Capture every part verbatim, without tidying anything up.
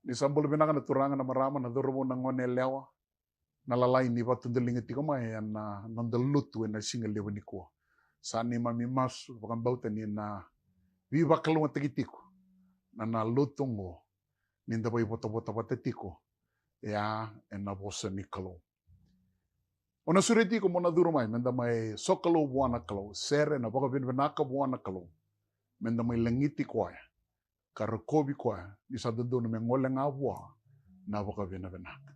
Ni sa bula vinaka na turaga, na marama, na cauravou, na gone yalewa, na lalai ni vakatudaliga tiko mai ena noda lotu ena siga levu nikua. Sa neimami masu vakabauta ni na veivakalougatataki tiko na, na lotu oqo, ni da vaivotavota vata tiko ya ena vosa ni Kalou. O na sureti iko mo na curu mai, meda mai sokalou vua na Kalou, sere na vakavinavinaka vua na Kalou, meda mai lagiti koya ka rokovi koya ni sa dodonu me gole ga vua na vakavinavinaka.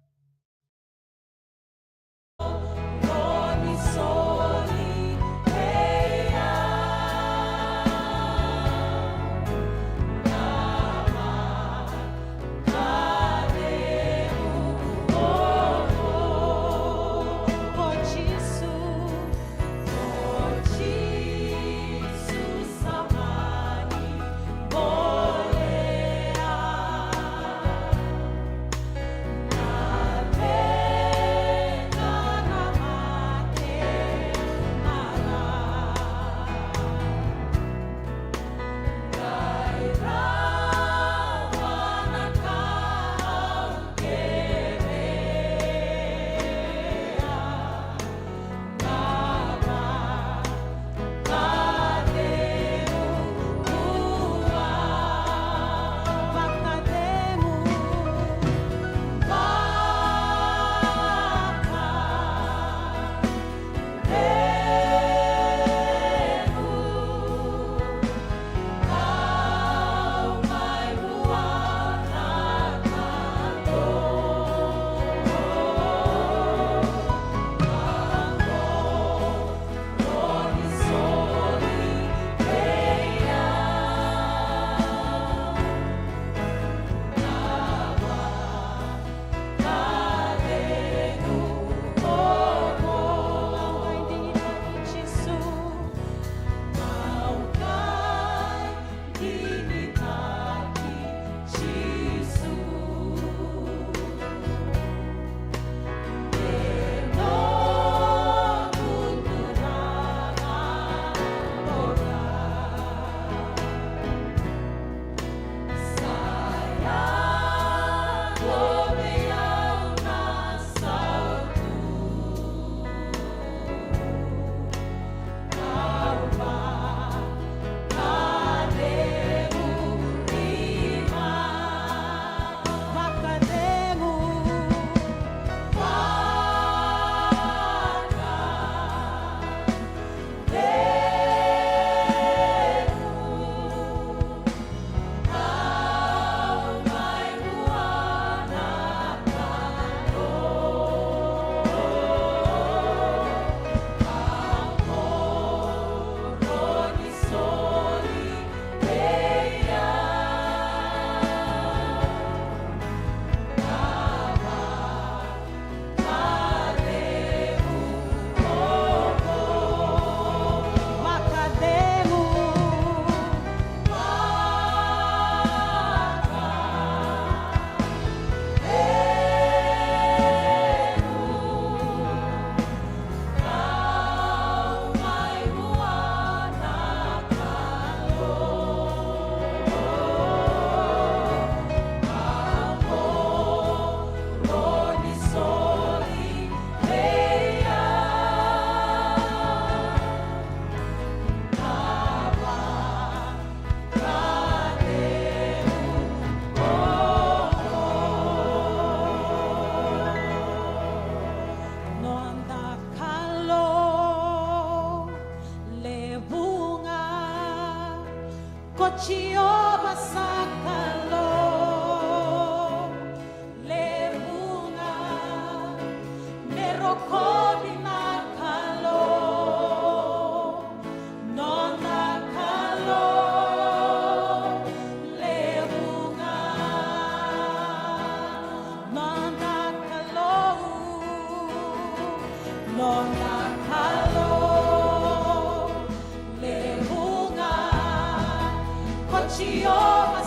Noda Kalou levu ga, ko Jiova sa Kalou levu ga, me rokovi na Kalou. Noda Kalou levu ga, noda Kalou, noda Kalou levu ga, ko Jiova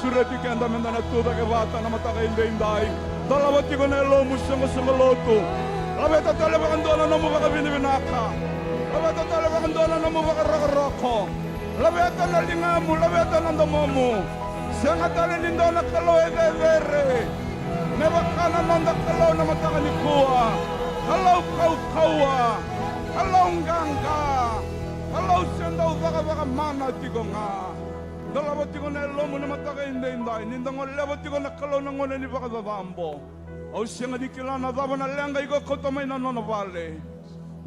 Sureti keda meda na tu cake vata na mataka edaidai. Dolava tiko na yalomu, soqosoqo lotu. Laveta tale vakadua na nomu vakavinavinaka. Laveta tale vakadua na nomu vakarokoroko. Laveta na ligamu, laveta na domomu. Sega tale ni dua na Kalou e cecere me vaka na noda Kalou na mataka nikua. Kalou kaukauwa, Kalou qaqa, Kalou se dau cakacaka mana tiko ga. Dolava tiko na yalomu na mataka edaidai, ni da goleva tiko na Kalou na gauna ni vakacacabo. Au sega ni kila na cava na leqa iko kauta mai na nona vale.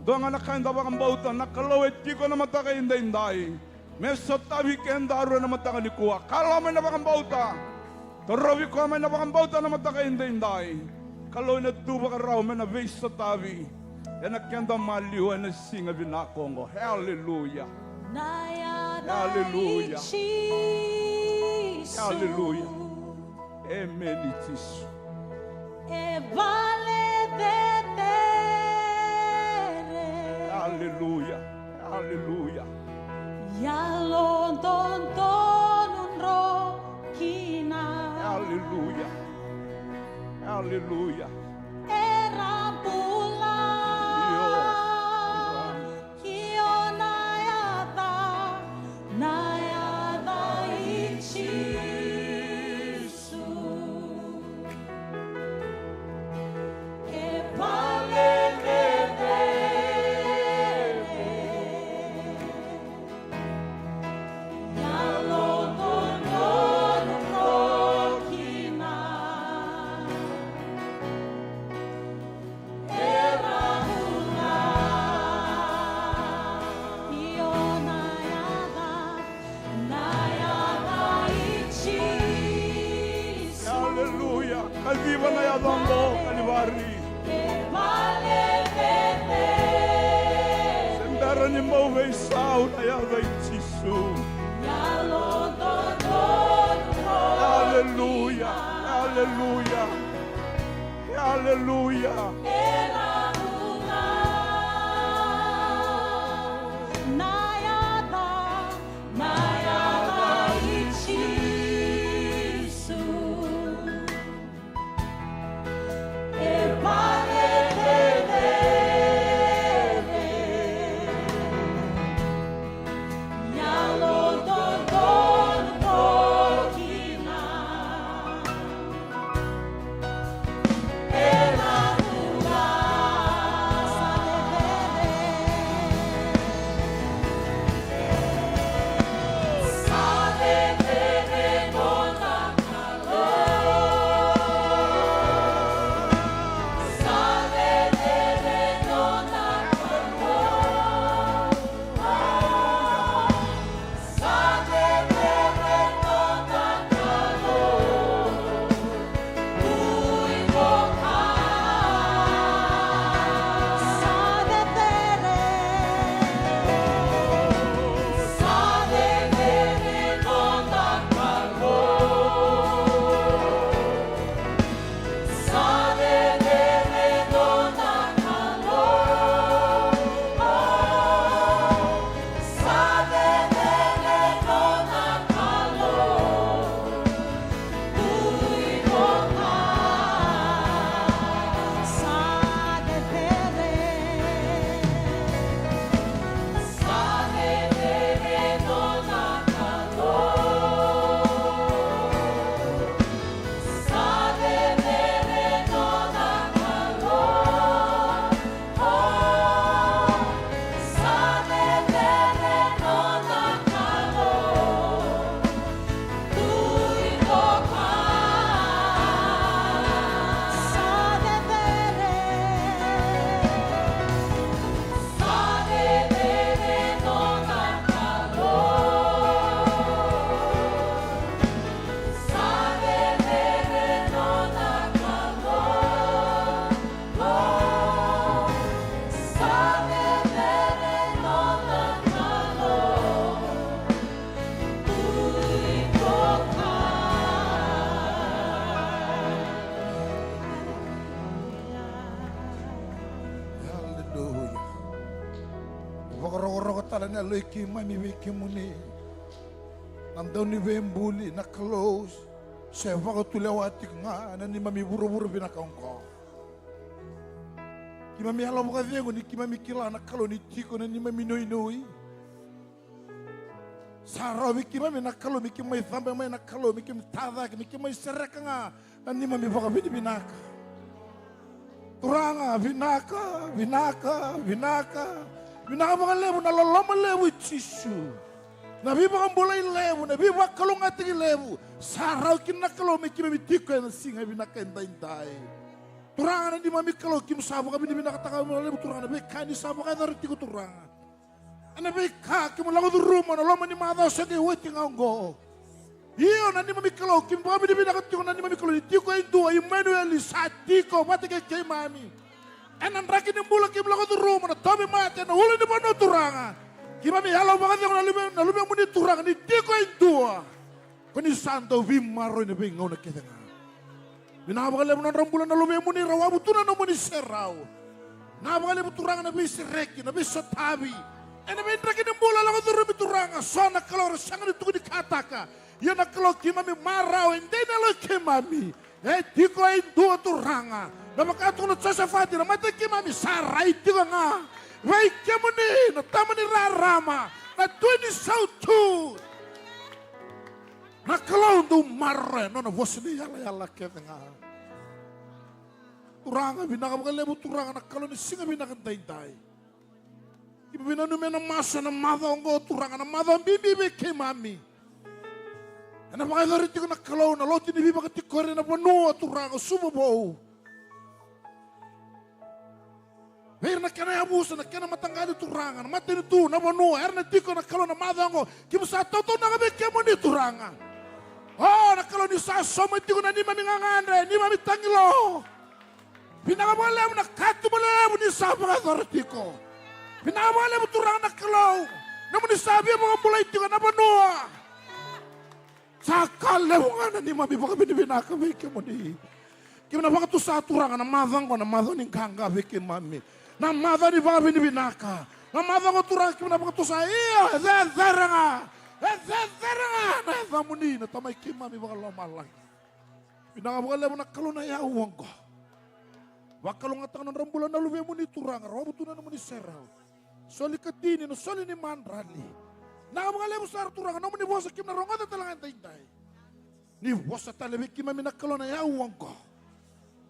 Dua ga na ka eda vakabauta, na Kalou e tiko na mataka edaidai me sotavi kedaru ena mataka nikua. Kala mai na vakabauta. Torovi koya mai na vakabauta na mataka edaidai. Kalou ena tu vakarau me na veisotavi ena keda maliwa ena siga vinaka oqo. Haleluya. Na yaca i Jisu. Haleluya. Emeni Jisu. E vale cecere. Haleluya. Haleluya. Yalododonu dro kina. Haleluya. Haleluya. Era bula. Io. Io na yaca, na yaca i Jisu. E vale cecere. Yalododonu dro kina. Era bula. Io na yaca, na yaca i Jisu. Haleluya. Kaciva na yaca oqo, Kalivari. E vale cecere. Se bera ni bau veisau na yaca i Jisu. Yalododonu. Haleluya. Haleluya. Haleluya. Era bula. Na yaca, na yaca i Jisu. E vale cecere. Yalododonu dro kina. Aleluya. Vakarokoroko tale na yalo i keimami vei kemuni. Na Dauniveibuli, na Kalou, se vakatulewa tiko ga na neimami vuravura vinaka oqo. Keimami yalo vakacegu ni keimami kila, na Kalou, ni tiko na neimami nuinui. Sa rawa vei keimami, na Kalou, me keimami cabe mai, na Kalou, me keimami tacake, me keimami sereka ga na neimami vakavinavinaka. Turaga, vinaka, vinaka, vinaka. Vinaka vakalevu na loloma levu i Jisu. Na veivakabulai levu, na veivakalougatataki levu. Sa rawa kina, na Kalou, me keimami tiko ena siga vinaka edaidai. Turaga na neimami Kalou, keimami sa vakavinavinakataka vakalevu, Turaga, na veika ni sa vakayacora tiko, Turaga. Ena veika keimami lako curuma ena loma ni macawa sa qai oti ga oqo. Io, na neimami Kalou, keimami vakavinavinaka tiko, na neimami Kalou, ni tiko e dua o Imanueli sa tiko vata kei keimami. Ena draki ni bula keimami lako curuma, na tauvimate, na ulunivanua, Turaga. Keimami yalo vakacegu na luve, na luvemuni, Turaga, ni tiko e dua. Ko ni sa dau veimaroroi ena veigauna kece ga. Vinaka vakalevu na nodra bula na luvemuni, ra wavu tu na nomuni serau. Vinaka vakalevu, Turaga, na veisereki, na veisotavi. Ena veidraki ni bula lako curumi, Turaga, so, na Kalou, ra sega ni tukunikataka. Ia, na Kalou, keimami marau, e dei na yalo i keimami. E tiko e dua, Turaga. Me vaka tukuna o Josefati, na mata i keimami sa rai tiko ga vei kemuni, na Tama ni rarama, na Tui ni sautu. Na Kalou dau maroroya na nona vosa ni yalayala kece ga. Turaga, vinaka vakalevu, Turaga, na Kalou, ni siga vinaka edaidai. Keimami nanumi ena masu ena macawa oqo, Turaga, na macawa bibi vei keimami. Ena vakayacori tiko, na Kalou, na lotu ni veivakatikori ena vanua, Turaga, Suva Vou. Vei ira na kena yavusa, na kena mataqali, Turaga, na matanitu, na vanua era na tiko, na Kalou, na macawa oqo, keimami sa tautaunaka vei kemuni, Turaga. O, na Kalou, ni sa sauma tiko na neimami gagadre, neimami tagilo. Vinaka vakalevu na katuba levu ni sa vakayacora tiko. Vinaka vakalevu, Turaga, na Kalou, nomuni sa via vakabulai tiko na vanua. Sa ka levu ga na neimami vakavinavinaka vei kemuni. Keimami na vakatusa, Turaga, na macawa oqo na macawa ni qaqa vei keimami, na macawa ni vakavinavinaka. Na macawa oqo, Turaga, keimami na vakatusa, ia, e cecere ga, e cecere ga na yacamuni, na Tamai keimami vakalomalagi. Vinaka vakalevu, na Kalou, na yau oqo. Vakalougatataka na nodra bula na luvemuni, Turaga, ra wavu tu na nomuni serau. Soli ikatini, na soli ni madrali. Vinaka vakalevu sara, Turaga, nomuni vosa keimami na rogoca tale ga edaidai. Ni vosa tale vei keimami, na Kalou, na yau oqo.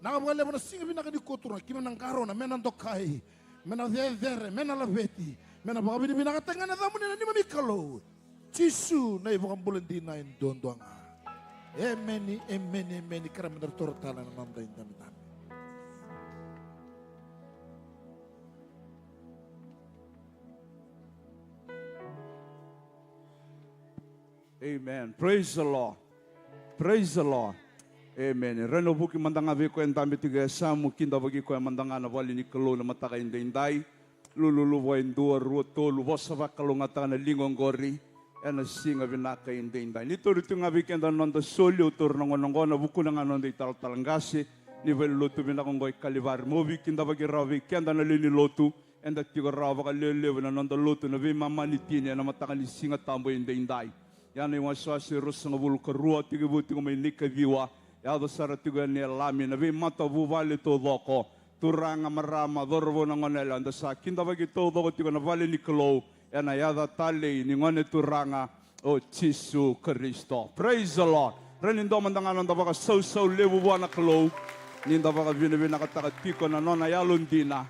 Vinaka vakalevu na siga vinaka nikua, Turaga, keimami na qarauna me na dokai, me na cecere, me na laveti, me na vakavinavinakataki ga na yacamuni, na neimami Kalou. Jisu na iVakabula dina e duadua ga. Emeni, emeni, emeni. Kerea meda taura tale na noda idabedabe. Amen. Praise the Lord. Praise the Lord. Amen. Raica, vuki mada ga vei koya e dabe tiko e yasamu, kidavaki koya mada ga na vale ni Kalou na mataka edaidai. Lululu vua e dua, rua, tolu, vosa vakalougatataka na liga oqori ena siga vinaka edaidai. Ni tauri tu ga vei keda na noda soli, au taura na gauna oqo, na vukuna ga na noda italatala qase ni valenilotu vinaka oqo e Kalivari. Mo veikidavaki rawa vei keda na lewe ni lotu, eda tiko rawa vakalevulevu ena noda lotu na veimama ni tini ena mataka ni Siga Tabu edaidai. Ia na iwasewase e ruasagavulu ka rua, tekivu tiko mai na ikaciwa, yaco sara tiko yani e Lami, na veimatavuvale taucoko, turaga, marama, cauravou, na goneyalewa, eda sa kidavaki taucoko tiko na vale ni Kalou ena yaca talei ni Gone Turaga o Jisu Karisito. Praise the Lord. Raica ni dua mada ga na noda vakasausau levu vua na Kalou, ni da vakavinavinakataka tiko na nona yalodina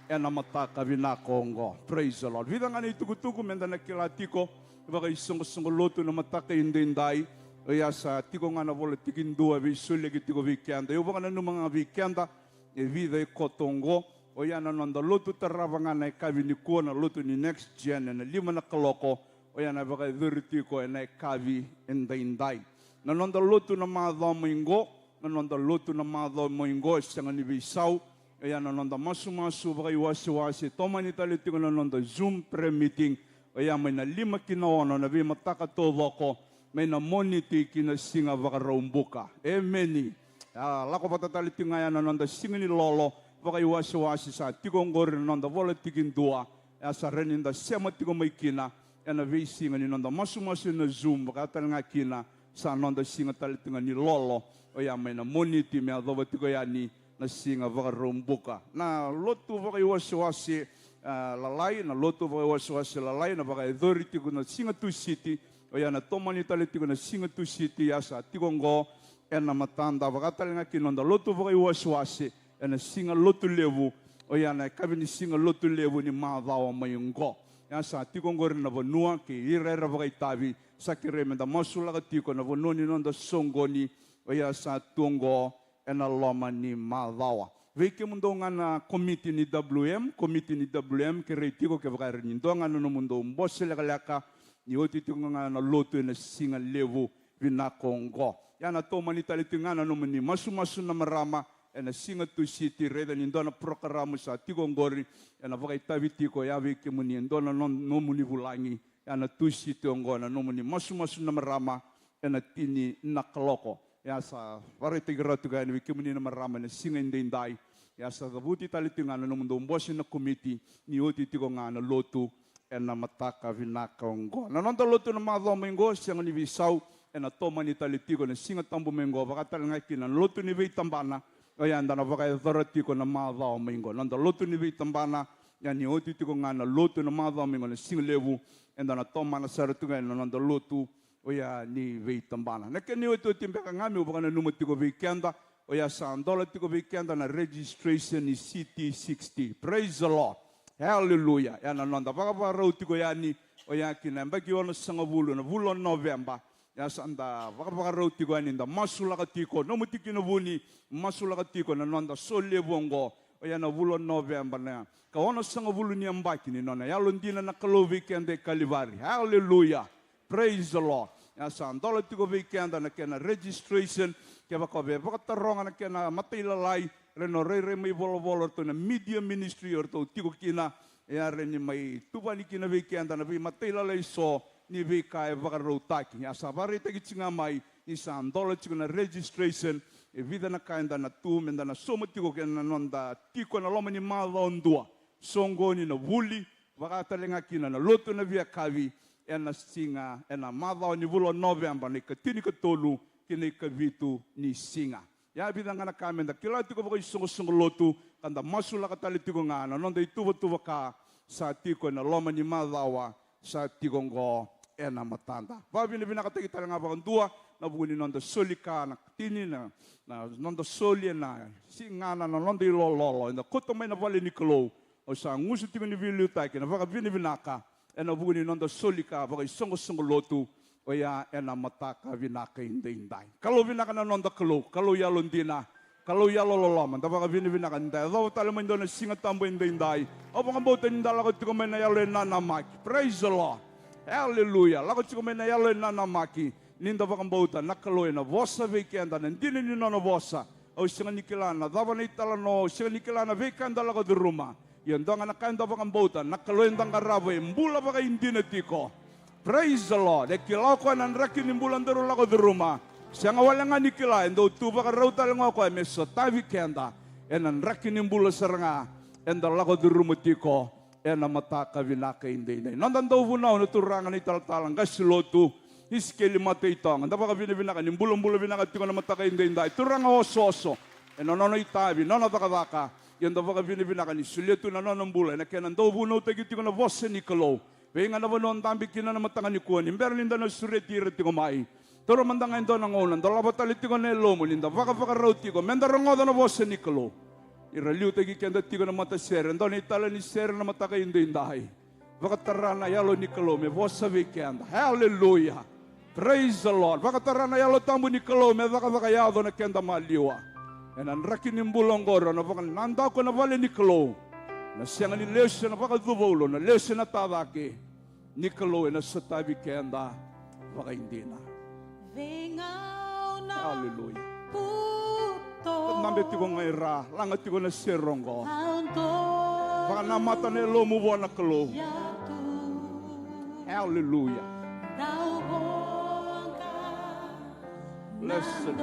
ena mataka vinaka oqo. Praise the Lord. Vica ga na itukutuku meda na kila tiko, vakaisoqosoqo lotu na mataka edaidai. Oya sa tiko ga na vola tikidua e veisoliyaki tiko vei keda. Au vakananuma ga vei keda e vica e koto oqo. Oya na noda lotu tarava ga na yakavi nikua, na lotu ni Next Gen, ena lima na kaloko. Oya na vakayacori tiko ena yakavi edaidai. Na noda lotu na macawa mai qo, na noda lotu na macawa mai qo e sega ni veisau. Oya na noda masumasu vakaiwasewase, tomani tale tiko na noda Zoom prayer meeting. Oya mai na lima ki na ono na veimataka taucoko, mai na Moniti ki na Siga Vakaraubuka. Emeni. A, lako vata tale tiko ga ya na noda Siga ni Lolo vakaiwasewase, sa tiko oqori na noda vola tikidua. E a sa raica ni da sema tiko mai kina ena veisiga ni noda masumasu ena Zoom, vaka tale ga kina sa noda siga tale tiko ga ni lolo, oya mai na Moniti me yacova tiko yani na siga Vakaraubuka. Na lotu vakaiwasewase, ah, lalai, na lotu vakaiwasewase lalai, na vakayacori tiko na siga Tusiti, oya na tomani tale tiko na siga Tusiti, a sa tiko oqo ena matada, vaka tale ga kina noda lotu vakaiwasewase ena siga Lotulevu, oya na yakavi ni siga Lotulevu ni macawa mai oqo. A sa tiko oqori na vanua kei ira era vakaitavi, sa kerei meda masulaka tiko na vanua ni noda soqoni, oya sa tu oqo ena loma ni macawa. Vei kemudou ga na komiti ni W M, komiti ni W M, kerei tiko kevaka e rawa ni dua ga na nomudou bose lekaleka, ni oti tiko ga na lotu ena siga levu vinaka oqo. Ia na tomani tale tiko ga na nomuni masumasu na marama ena siga Tusiti, raica ni dua na parokaramu sa tiko oqori, ena vakaitavi tiko, ia vei kemuni e dua na no-, nomuni vulagi, ia na Tusiti oqo na nomuni masumasu na marama ena tini na kaloko. Ia sa vakaraitaki rawa tiko yani vei kemuni na marama ena siga edaidai. Ia sa cavuti tale tiko ga na nomudou bose na komiti, ni oti tiko ga na lotu ena mataka vinaka oqo. Na noda lotu na macawa mai oqo, sega ni veisau, ena tomani tale tiko na Siga Tabu mai oqo, vaka tale ga kina na lotu ni veitabana, oya eda na vakayacora tiko na macawa mai oqo. Noda lotu ni veitabana, ia ni oti tiko ga na lotu na macawa mai oqo na siga levu, eda na tomana sara tiko ga na noda lotu, oya ni veitabana. Na kena iotioti beka ga meu vakananuma tiko vei keda, oya sa dola tiko vei keda na registration ni C T sixty. Praise the Lord. Hallelujah. Ia na noda vakavakarau tiko yani, oya ki na yabaki onosagavulu na vula o Noveba. Ia sa da vakavakarau tiko yani, da masulaka tiko, nomu tikina vuni, masulaka tiko na noda soli levu oqo. Oya na vula o Noveba na ka onosagavulu ni yabaki ni nona yalodina na Kalou vei keda e Kalivari. Hallelujah. Praise the Lord. Ia sa dola tiko vei keda na kena registration, kevaka o via vakataroga na kena matailalai, rairai mai volavola ratou na media ministry o ratou tiko kina, ia rairai mai tuvani kina vei keda na veimatailalai eso ni veika e vakarautaki. Ia sa vakaraitaki tiko ga mai ni sa dola tiko na registration, e vica na ka eda na tu, meda na sauma tiko kei na noda tiko ena loma ni macawa dua. Soqoni na vuli, vaka tale ga kina na lotu na viakavi, ena siga, ena macawa ni vula o Noveba, na ikatinikatolu ki na ikavitu ni siga. Ia vica ga na ka meda kila tiko vakaisoqosoqo lotu, ka da masulaka tale tiko ga na noda ituvatuva ka sa tiko ena loma ni macawa sa tiko oqo ena matada. Vakavinavinakataki tale ga vakadua na vuku ni noda soli ka na tini na, na noda soli ena siga na, na noda ilololo, eda kauta mai na vale ni Kalou. Au sa gusu tiko ni veiliutaki ena vakavinavinaka ena vuku ni noda soli ka vakaisoqosoqo lotu, oya ena mataka vinaka edaidai. Kalou vinaka na noda Kalou, Kalou yalodina, Kalou yalololoma, da vakavinavinaka ni da yacova tale mai dua na Siga Tabu edaidai. Au vakabauta ni da lako tiko mai na yalo e nanamaki. Praise the Lord. Hallelujah. Lako tiko mai na yalo e nanamaki. Ni da vakabauta na Kalou ena vosa vei keda, na dina ni nona vosa. Au sega ni kila na cava na italanoa, au sega ni kila na veika eda lako curuma. Ia dua ga na ka eda vakabauta, na Kalou eda qarava e bula vakaidina tiko. Praise the Lord. E kila o koya na draki ni bula daru lako curuma. Sega wale ga ni kila, e dau tu vakarau tale ga o koya me sotavi keda ena draki ni bula sara ga eda lako curuma tiko ena mataka vinaka edaidai. Noda dauvunau na turaga na italatala qase lotu Isikeli Mataitoga. Da vakavinavinaka ni bulabula vinaka tiko na mataka edaidai. Turaga osooso ena nona itavi, nona cakacaka. Ia da vakavinavinaka ni solia tu na nona bula ena kena dauvunautaki tiko na vosa ni Kalou. Vei ga na vanua dabe kina na mataka nikua, ni bera ni da na sureti ira tiko mai. Taura mada ga e dua na gauna, dolava tale tiko na yalomu, ni da vakavakarau tiko meda rogoca na vosa ni Kalou. Ni ra liutaki keda tiko na matasere, e dua na italanoa ni sere na mataka edaidai. Vakatara na yalo ni Kalou me vosa vei keda. Hallelujah. Praise the Lord. Vakatara na Yalo Tabu ni Kalou me cakacaka yaco na keda maliwa. Ena draki ni bula oqori, na vakanadaku ena vale ni Kalou. Na sega ni lesu ena vakacuva ulo, na lesu ena ta cake. Ni Kalou ena sotavi keda vakaidina. Veigauna. Hallelujah. Puto. Dabe tiko ga i ra, laga tiko na sere oqo. Vakanamata na yalomu vua na Kalou. Hallelujah. Blessed.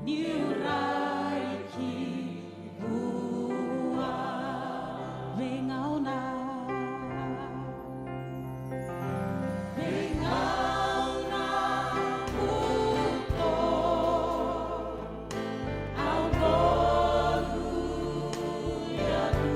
Niu rai ki vua, veigauna, veigauna buto, au bolu yadu.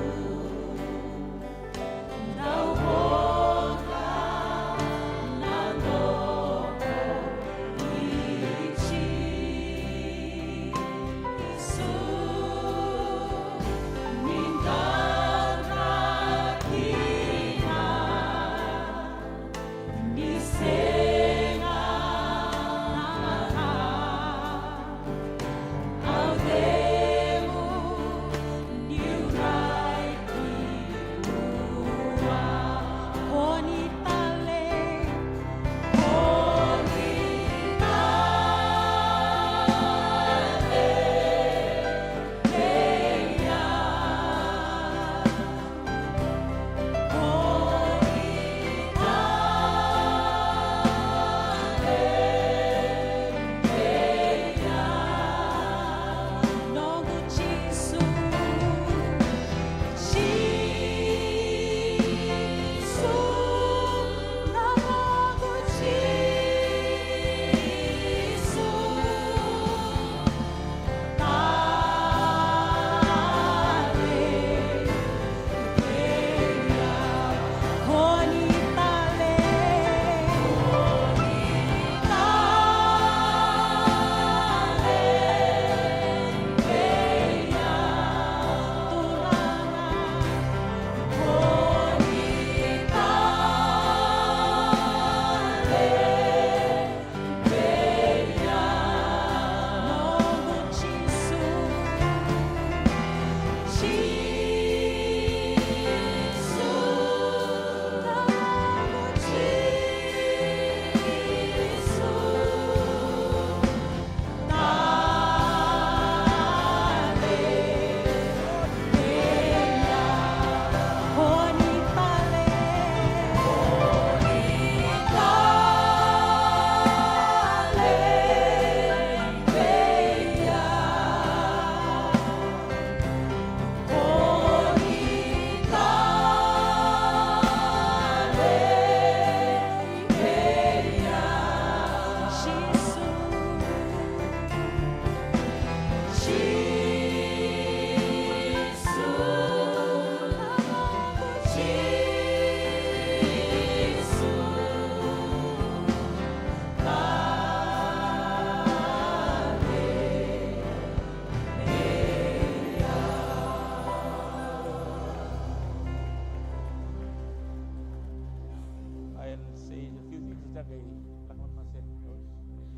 I'll say a few things, sa qai lako na sere.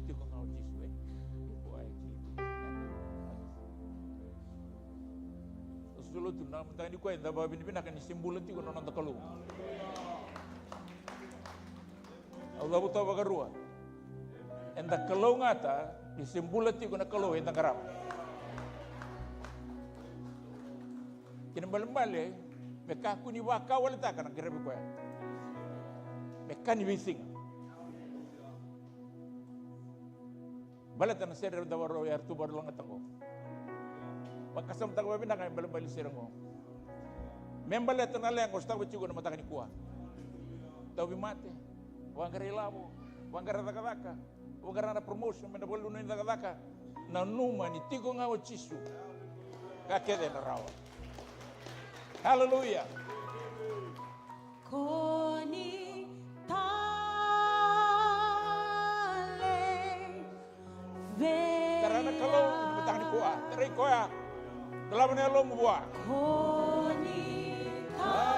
Tiko ga o Jisu, e. Ko ai ki. Au sa lotu na mataka ni kua, eda vakavinavinaka ni se bula tiko na noda Kalou. Au cavuta vakarua. Eda kalougata ni se bula tiko na Kalou eda qarava. Kena ibalebale, me kakua ni vakawaletaka na qaravi koya. Me ka ni veisiga. Baleta na sere da vakarau, eratou vakarau lagata qo. Vakasamataka vakavinaka na ibalebale ni sere qo. Me baleta na leqa o sotava tiko na mataka ni kua. Tauvimate, vaqara ilavo, vaqara cakacaka, vaqara na promotion, me na vakalunui cakacaka. Nanuma ni tiko ga o Jisu, ka kece ena rawa. Haleluya. Ko ni talei vei au. Tara na Kalou ena mataka ni kua. Tarai koya. Dolava na yalomu vua. Ko ni talei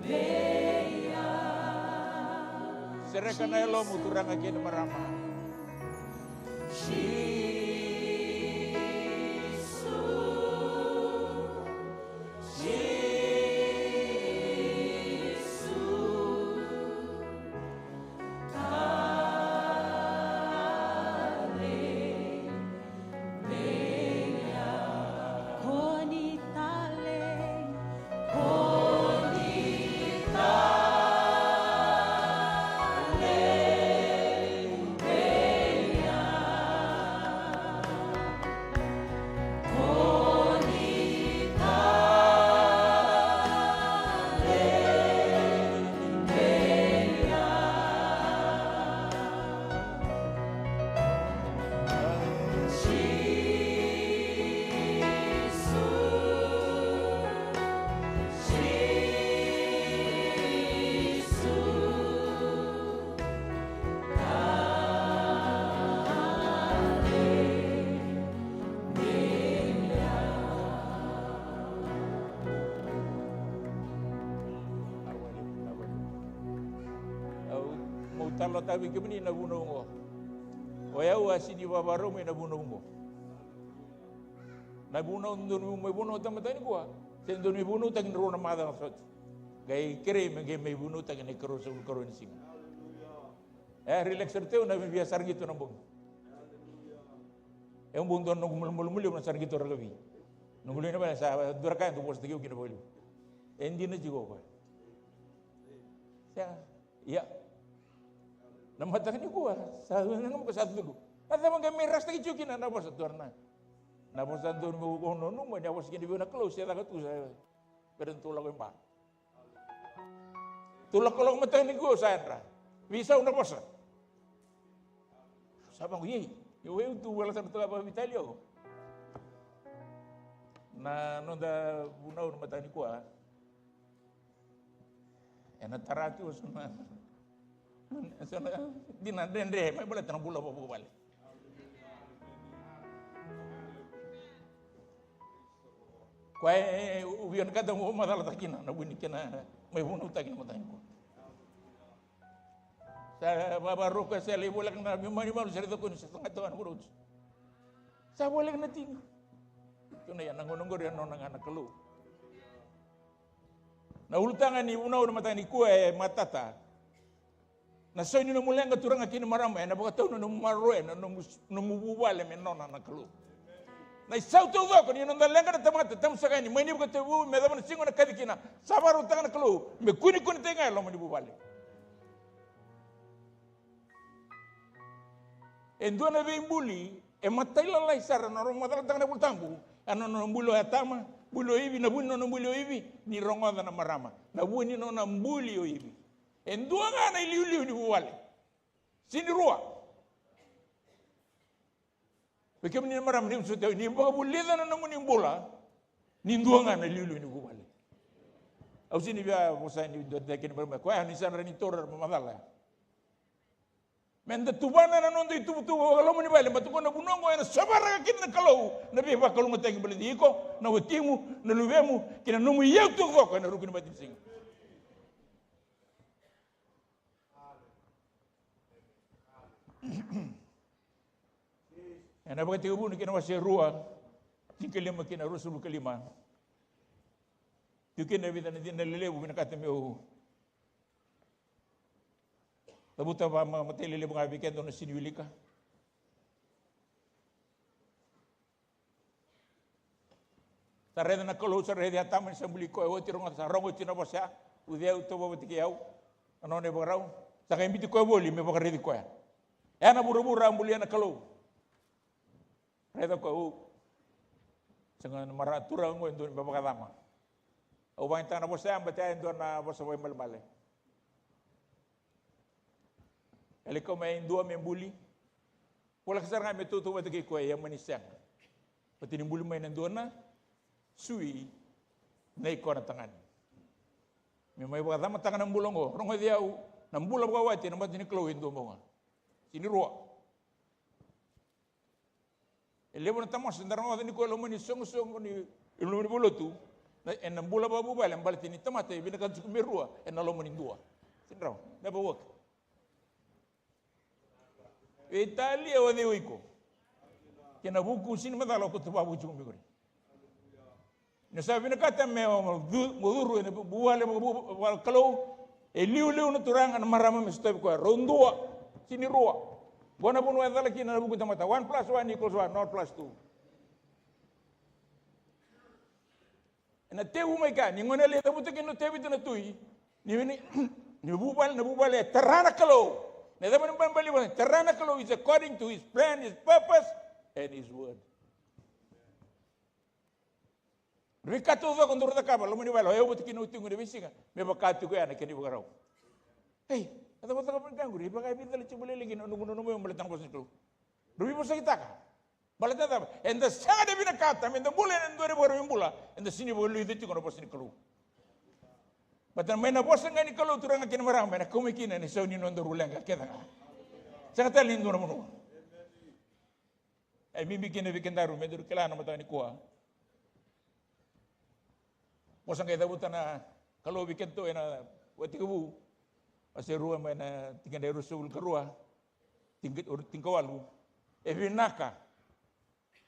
vei au. Sereka na yalomu, turaga kei na marama. Jisu, Jisu, talei vei au. Ko ni talei, ko ni talei. Lotaka vei kemuni na vunau oqo. O yau a sini vavarau mai na vunau oqo. Na vunau dodonu mai vunau ta mataka nikua, se dodonu mai vunautaki na rua na macawa sa oti. Qai kerei me qai mai vunautaki na ikaruasagavulu karua ni siga. E relax sara teu na via sara qito na bogi. E bau dua na noqu malumalumu levu na sara qito rakavi. Noqu lewe ni vale sa dua na ka e dau vosataki au kina vakalevu. E dina tiko o koya. Sega. Ia. Na mataka nikua sa na noqu sa cudru. A cava qai mai rasataki tiko kina na vosa tu na. Na vosa dodonu meu nanuma ni a vosa kina vei au na Kalou se caka tu sa. Bera ni tou lako i ba. Tou lakolako mataka nikua sa yadra. Veisau na vosa. Sa vaqo, ei, io, eu tu wala sara toka vakaveitalia oqo. Na noda vunau na mataka nikua. Ena tara tu so na, so na dina dredre mai baleta na bula vakavuvale. Koya e, e, e, u vinakata mo macalataka kina na vu ni kena mai vunautaki na mataka nikua. Sa vavarau koya, sa lai voleka na veimanivalu, sa raica koya ni sa saga toka na vuravura. Sa voleka na tini. Tukuna, ia, na gauna oqori e nona ga na Kalou. Na ulutaga ni vunau na mataka nikua e matata. Na sau ni nomu leqa, turaga kei na marama, ena vakatau na nomu maroroya na nomu, nomu vuvale me nona na Kalou. Na isau taucoko ni noda leqa na tamata, tamusaka yani, mai ni vakatekivu me yacova na siga o na kaci kina, sa vakarautaka na Kalou me kunekunetaki ga e loma ni vuvale. E dua na veibuli e matailalai sara na noda macalataka na iVolatabu, a na nona buli o Atama, buli o Ivi, na vu ni nona buli o Ivi, ni rogoca na marama. Na vu ni nona buli o Ivi. E dua ga na iliuliu ni vuvale. Sini rua. Vei kemuni na marama, ni vosoti au, ni vakavulica na nomuni bula, ni dua ga na iliuliu ni vuvale. Au sini via vosa ni dua tale kina marama, koya ni sa na rawa ni taura na macala. Meda tuvana na noda ituvatuva vakaloma ni vale, baleta qo na vanua qo ena sovaraka kina na Kalou na veivakalougatataki baleti iko, na watimu, na luvemu, kei na nomu iyau taucoko ena ruku ni matanisiga. Ena Vakatekivu na kena wase rua, tinikalima kei na ruasagavulu ka lima. Tiko kina e vica na dina lelevu, vinakata meu cavuta vakamatailalai ga vei keda o na sini wilika. Sa raica na Kalou, sa raici Atama ni sa buli koya oti, rogoca, sa rogo oti na vosa ya, ucei au, itovo vata kei au, na nona ivakarau. Sa qai biuti koya voli me vakaraici koya. Ya na vuravura a bulia na Kalou. Raica koya, o, sega, na marama, turaga qo e dodonu me vakacama. Au vakayagataka na vosa ya baleta ya e dua na vosa vakaimalemale. E lai kau mai e dua me buli. Voleka sara ga me tautauvata kei koya, ia mani sega. Baleta ni buli mai na dua na sui, na iko na tagane. Me mai vakacamataka na bula oqo, rogoci au, na bula vakawati ena mata ni Kalou e dua bau ga. Sini rua. E levu na tamata da rogoca nikua e loma ni soqosoqo ni, e loma ni vale ni lotu. Na, ena bula vakavuvale, baleta ni tamata e vinakata tiko me rua ena loma ni dua. Sini rua, never work. Veitalia o cei o iko. Kei na vuku sini macala o koto vakavuku tiko mai qori. Ni sa vinakata me o cu-, mo curu ena vuvale vakavu-, vakakalou, e liuliu na turaga, na marama me sotavi koya. Rau dua, sini rua. Qo na vanua e cala kina na vuku ni tamata. One plus one equals one, not plus two. Ena tevu mai ka, ni gone lai cavuta kina o Tevita na tui. Ni, ni, ni vuvale, na vuvale e tara na Kalou. Na cava ni balebale ni vuvale, tara na Kalou is according to his plan, his purpose, and his word. Rui ka taucoko daru cakava loma ni vale, o yau vata kei na watiqu ena veisiga, me vaka tiko ya na kena ivakarau. Ei, a cava cakava na ka qori, e vaka e veicala tiko vakalailai kina, noqu nanuma me baleta na vosa ni Kalou. Rui vosakitaka. Baleta na cava? Eda sega ni vinakata meda bula ena dua na ivakarau ni bula, eda sega ni vakalulica tiko na vosa ni Kalou. Baleta mai na vosa ga ni Kalou, turaga kei na marama, ena kau mai kina na isau ni nodaru leqa kece ga. Sega tale ni dua na vanua. E bibi kina vei kedaru me daru kila na mataka nikua. Vosa qai cavuta na Kalou vei kedatou ena Vakatekivu. Wase rua mai na tikina e ruasagavulu ka rua, tinika, o, tinikawalu. E vinaka.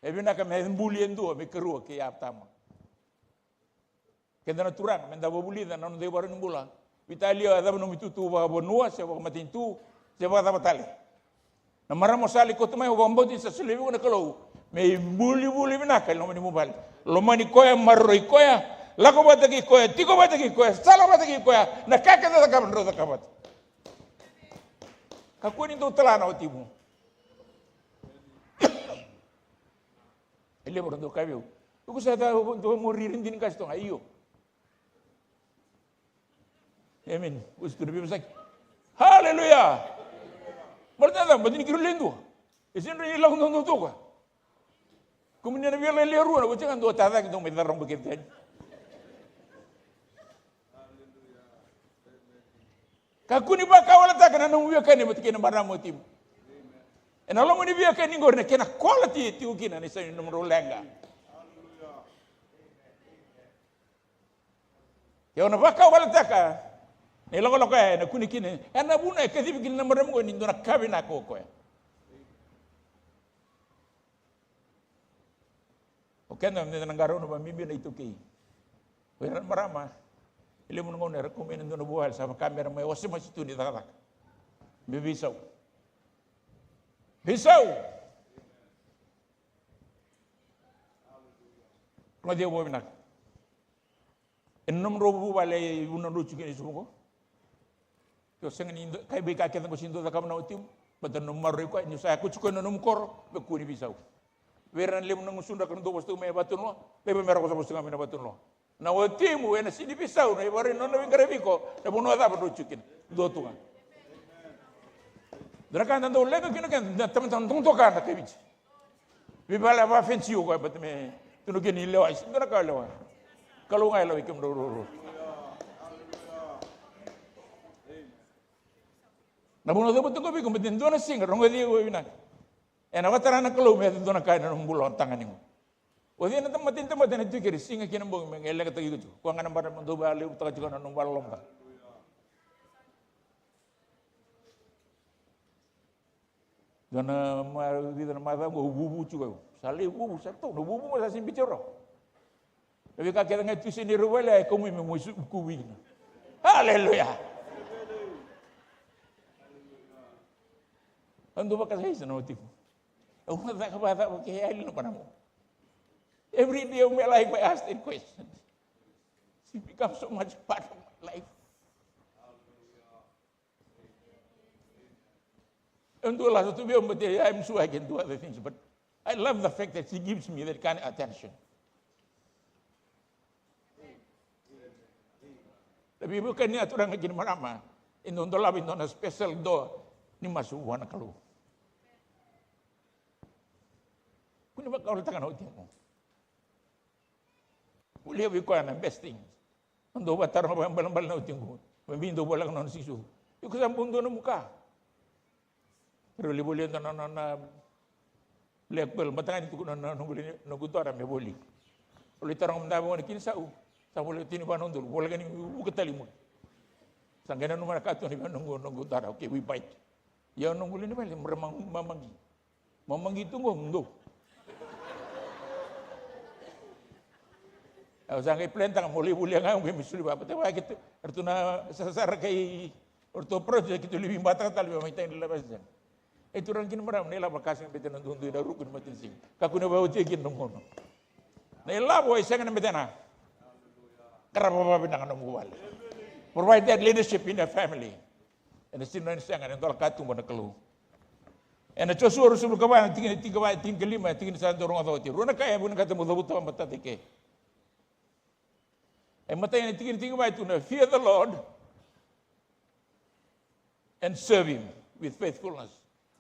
E vinaka me buli e dua me karua kei Atama. Keda na turaga, meda vakavulica na noda ivakarau ni bula. Veitalia, a cava nomu itutu vakavanua, se vakamatanitu, se vakacava tale. Na marama o sa lai kauta mai, au vakabauta ni sa solia vei iko na Kalou me ibulibuli vinaka e loma ni vuvale. Lomani koya, maroroi koya, lako vata kei koya, tiko vata kei koya, sala vata kei koya, na ka kece e cakava, drau cakava vata. Kakua ni dau tala na watimu. E levu era dau kaya vei au, iko sa dau muri ira dina qase toka. Io. Amen. Ose tu na veivosaki. Haleluya. Baleta na cava? Baleta ni keirau lewe dua. E sega ni lako dodonu toka. Kemuni na via lai lewe rua, na oti ga dua tacake dau mai carabu kece tani. Kakua ni vakawaletaka na nomu veiwekani vata kei na marama o timu. Ena loma ni veiwekani qori na kena quality e tiko kina na isau ni nomudrau leqa. Ke o na vakawaletaka na ilakolako ya, ena kune kina, ena vuna e kacivi kina na marama qo ni dua na ka vinaka o koya. O keda meda na qarauna vakabibi na iTaukei. O ira na marama, e levu na gauna era kau mai na dua na vuvale, sa vaka me ra mai ose masi tu ni cakacaka. Me veisau. Veisau. Rogoci au vakavinaka. Ena nomudrau vuvale, e vuna drau tiko kina i Suva qo. Ke o sega ni do-, kai veika kece qo sega ni dau cakava na watimu, baleta na nomu maroroi koya, ni o sa yaco tiko ena nomu koro, me kua ni veisau. Vei ira na levu na gusudra ka na dau vosa tu mai na vatu ni loa, laiva me ra vosa vosa ga mai na vatu ni loa. Na watimu ena sega ni veisau, na ivakarau ni nona veiqaravi iko, na vanua cava drau tiko kina. Dua tu ga. Dua na ka da dau leqa kina keda, na tamata dokadoka na kai Viti. Veivale vakafenisi o koya, baleta me tukuna kina ni lewa, e sega ni dua na ka lewa. Kalou ga e lawai kemudrau ruarua. Na vanua cava tu ga vei iko, baleta ni dua na siga, rogoci au vinaka. Ena vakatara na Kalou me yaco dua na ka ena nomu bula o tagane qo. O cei na tamata, tamata ena tiko keri siga kei na bogi me qai leqataki iko tiko? Koya ga na bada mo dou vakalevutaka tiko na nomu vakaloloma. Dua na ma-, vica na macawa qo, vuvu tiko. Sa lai vuvu, sa tau na vuvu, ma sa sega ni biuti au rawa. Na veika kece ga e tu e sega ni rau vakalea, e kau mai me mai su-, kuvi kina. Haleluya. Au dau vakasaisa na watiqu. Au na caka vakacava ke yali na banamu. Every day au mai life, I ask that question. She becomes so much part of my life. Au dau lasu tu vei au, but I am sure I can do other things, but I love the fact that she gives me that kind of attention. Na veiwekani, na turaga kei na marama, e dau dolava e dua na special door ni masu vua na Kalou. Kua ni vakawaletaka na watimu. Volia vei koya na best thing. Au dau vakataroga vakaibalebale na watiqu. Vakabibi dau voleka na nona sikisu. Iko sa bau dua nomu ka. Keirau lai volia dua na, na, na Black Pearl, mataka ni tukuna na noqu, noqu daughter me voli. Au lai taroga mada vua na kina isau. Sa voleka tini va na udolu, voleka ni vuka tale i muri. Sa qai nanuma na ka tu na vei noqu, noqu daughter, okay, we bite. Ia noqu lewe ni vale, mera mamaqi. Mamaqi tu qo, dou. Au sa qai plan taka meu lai volia ga, au qai mai soli vata. Baleta vaka keitou, eratou na sarasara kai, o ratou project, keitou lai veibataka tale vei mai tani lava sega. E turaga kei na marama, na ilavo e sega ni betena duadua na ruku ni matanisiga. Kakua ni vakaotia kina na gauna. Na ilavo e sega ni betena. Qarava vakavinaka na nomu vale. Provide that leadership in your family. Ena sega ni sega, ena dola katuba na Kalou. Ena Josua ruasagavulu ka va, na tikina tinikava, tinikalima, na tikina sa dau rogoca oti. Rua na ka e vinakata meu cavuta vakamatata eke. E matai, na tikina tinikava e tukuna, fear the Lord and serve him with faithfulness.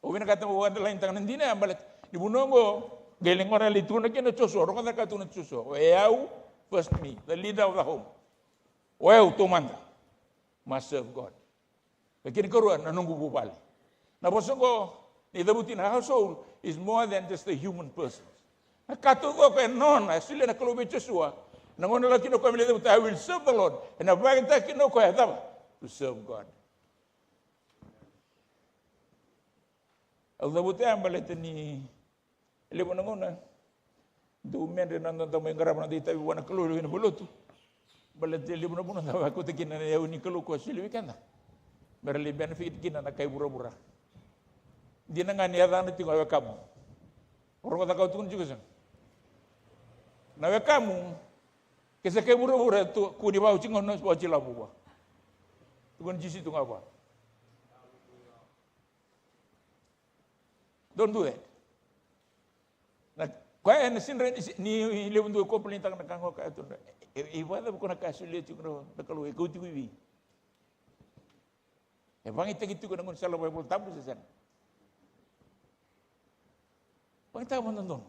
Au vinakata meu underline taka na dina ya, baleta ni vanua oqo, qai lai gona lai tukuna kina o Josua, rogoca na ka tukuna o Josua. O yau, first me, the leader of the home. O yau taumada, must serve God. Ka kena ikarua, na noqu vuvale. Na vosa oqo ni cavuti na household is more than just a human person. Na ka taucoko e nona, e solia na Kalou vei Josua. Na gauna e lako kina o koya me lai cavuta, I will serve the Lord. Ena vakayagataka kina o koya, cava? To serve God. Au cavuta ya baleta ni levu na gauna dau medre na noda mai qarava na noda itavi vua na Kalou ena valenilotu. Baleta e levu na vanua da vakauta kina na iyau ni Kalou ko a solia vei keda me ra lai benefit kina na kai vuravura. Dina ga ni yacana tiko a wekamu. O rogoca ka au tukuna tiko, sega? Na wekamu, ke sa kai vuravura, tu, kua ni vakaoti gauna, vakaoti lavo vua. Tukuna Jisu tu ga vua. Don't do that. Na, koya ena sidra ni, ni levu dua e complain-taka na ka qo, kaya tu na, e, e, e vakacava ko na ka e solia tiko na, na Kalou, e kau tiko i vei? E vakayagataki tiko na gaunisala vakaivolatabu se sega? Vakayagataka vakadodonu.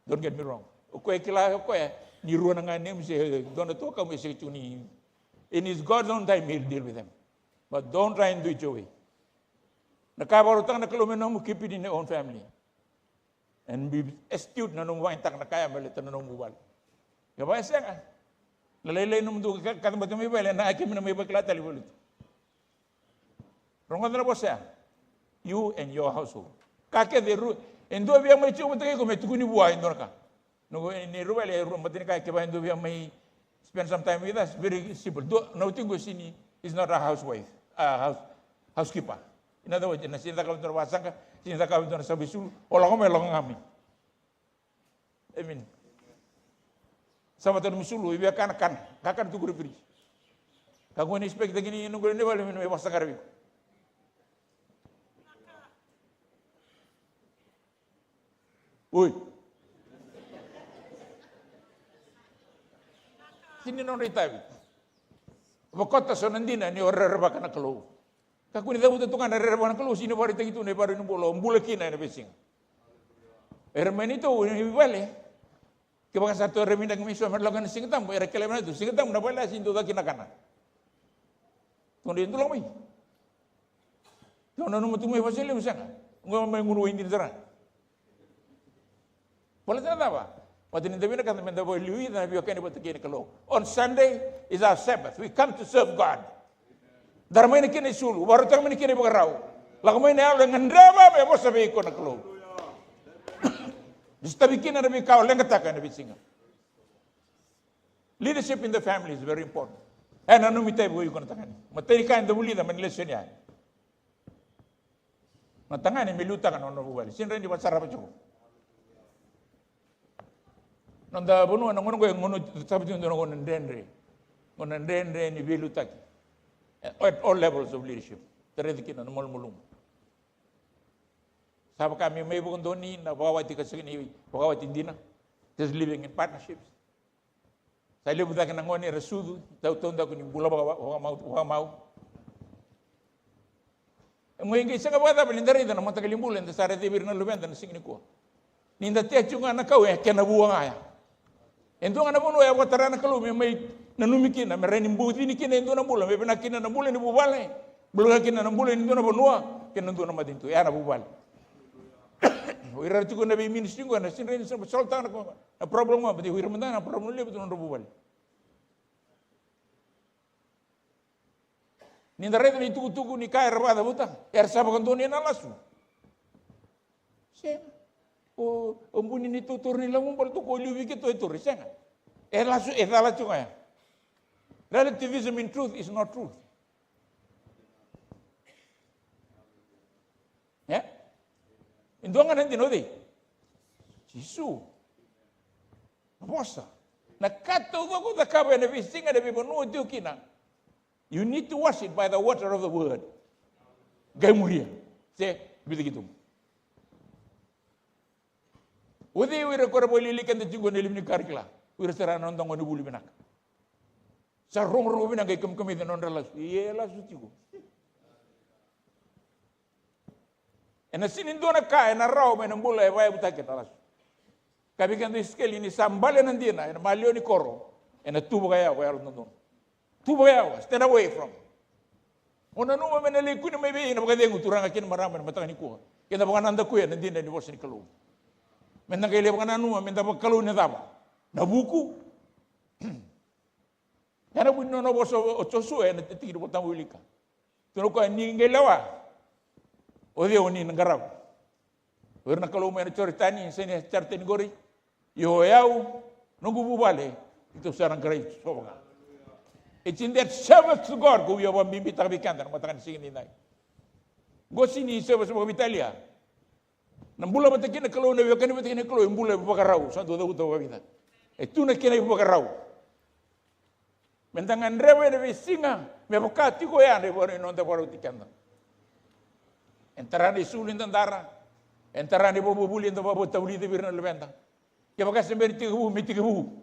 Don't get me wrong. O koya e kila o koya ni rua na ganemu se dua na tuakamu e sega tiko ni, in his God's own time he'll deal with them. But don't try and do it your way. Na ka e vakarautaka na Kalou me nomu, keep it in your own family. And be astute na nomu vakayagataka na ka ya me baleta na nomu vale. Ia vaka e sega, na lailai nomudou ka, ka tamata mai vale, na kemuni na mai vakila tale i valenilotu. Rogoca na vosa ya. You and your household. Ka kece e ru-, e dua via mai tiko vata kei iko me tukuni vua e dua na ka. Noqu, e, ni rua vale, e rua, baleta ni kaya kevaka e dua via mai spend some time with us, very simple. Dua, na watiqu sega ni, is not a housewife, a house, housekeeper. In other words, ena sega ni cakava e dua na vakasaqa, sega ni cakava e dua na sava isulu, o lako mai, lako ga mai. Amen. Sava tale na isulu, e via kana, kana, kakana tu qori fridge. Kakua ni expect-taki ni noqu lewe ni vale me, me vakasaqara vei iko. Oi. Sega ni nodra itavi. Vakota so na dina ni o rerevaka na Kalou. Kakua ni cavuta tu ga na rerevaka na Kalou, sega ni vakaraitaki tu na ivakarau ni bula o bula kina ena veisiga. Era mai neitou ni vale. Kevaka sa tu era vinaka mai so me ra lako ena Siga Tabu, era kila vinaka tu Siga Tabu na vale, a sega ni dau caka kina kana. Tou dau lako mai. Tou nanuma tu mai vakasolevu, sega. Qo mai gunu wai dina sara. Baleta na cava? Baleta ni da vinakata me da vakaliuca na veiwekani vata kei na Kalou. On Sunday is our Sabbath. We come to serve God. Dara mai na kena isulu, vakarautaka mai na kena ivakarau. Lako mai na yalo e gadreva me vosa vei iko na Kalou. Ni sotavi kina na veika o leqataka ena veisiga. Leadership in the family is very important. E nanumi tiko vei iko na tagane. Matai ni ka eda vulica mai na lesoni ya. Na tagane me liutaka na nona vuvale. Sega ni rawa ni vakasarava tiko. Noda vanua na gauna qo e gauna, sa vaka tiko na gauna dredre. Gauna dredre ni veiliutaki. At all levels of leadership. Tarai kina na malumalumu. Sa vaka me mai vakadonui na vakawati ka sega ni vakawati dina. Just living in partnerships. Sa levu cake na gone era sucu, tau, taudaku ni bula vaka, vaka, vakamau, vakamau. E qai sega vakacava ni da raica na mataqali bula eda sa raica vei ira na luveda na siga nikua. Ni da tea tiko ga na kau, e kena vua ga ya. E dua ga na vanua e vakatara na Kalou me mai nanumi kina, me rawa ni bucini kina e dua na bula, me vinaka kina na bula ni vuvale, bula kina na bula ni dua na vanua kei na dua na matanitu, ya na vuvale. O ira era tiko na veiministry qo, ena sega ni rawa ni solvetaka na problem qo, but o ira mada na problem levu tu na nodra vuvale. Ni da raica na itukutuku ni ka era vakacavuta, era sa vakadonui ena lasu. Sega. O, o buni ni totoro ni lavu bala tu ko liu vei keitou e toro, sega. E lasu, e cala tiko ga ya. Relativism in truth is not truth. E? E dua ga na dina o cei? Jisu. Na vosa. Na ka taucoko o cakava ena veisiga, ena veivanua o tiko kina. You need to wash it by the water of the word. Qai muria. Se, biuta ki tuba. O cei o ira ko ra vakalialiai keda tiko ena levu ni ka ra kila? O ira sara na noda gonevuli vinaka. Sa rogorogo vinaka, qai kamikamica na nodra lasu. Ia e lasu tiko. Ena sega ni dua na ka ena rawa mai na bula e vakayavutaki ena lasu. Kaya vei keda o Isikeli, ni sa bale na dina ena maliwa ni koro, ena tu vakayawa, yalododonu. Tu vakayawa, stand away from. O nanuma me na lai kune mai vei na vakacegu, turaga kei na marama, ena mataka nikua. Keda vakanadakuya na dina ni vosa ni Kalou. Meda qai lai vakananuma meda vakalou na cava? Na vuku. Ya na vu ni nona vosa o Josua ena tikina Volatabu, wilika. Tukuna o koya, ni qai lewa, o cei o ni na qarava? O ira na Kalou mai na Joritani, e sega ni Joritani qori. Io, o yau, noqu vuvale, keitou sa na qaravi Jiova ga. It's in that service to God ko via vakabibitaka vei keda na mataka ni siga nidai. Qo sega ni service vakaveitalia. Na bula vata kei na Kalou, na veiwekani vata kei na Kalou, e bula e vakarau, sa dau cavuta vakavica. E tu na kena ivakarau. Meda gadreva ena veisiga me vaka tiko ya na ivakarau ni noda vakarauti keda. E tara na isulu ni dadara, e tara na ivakavuvuli eda vakavutavulica vei ira na luveda. Kevaka se bera ni tekivu, me tekivu.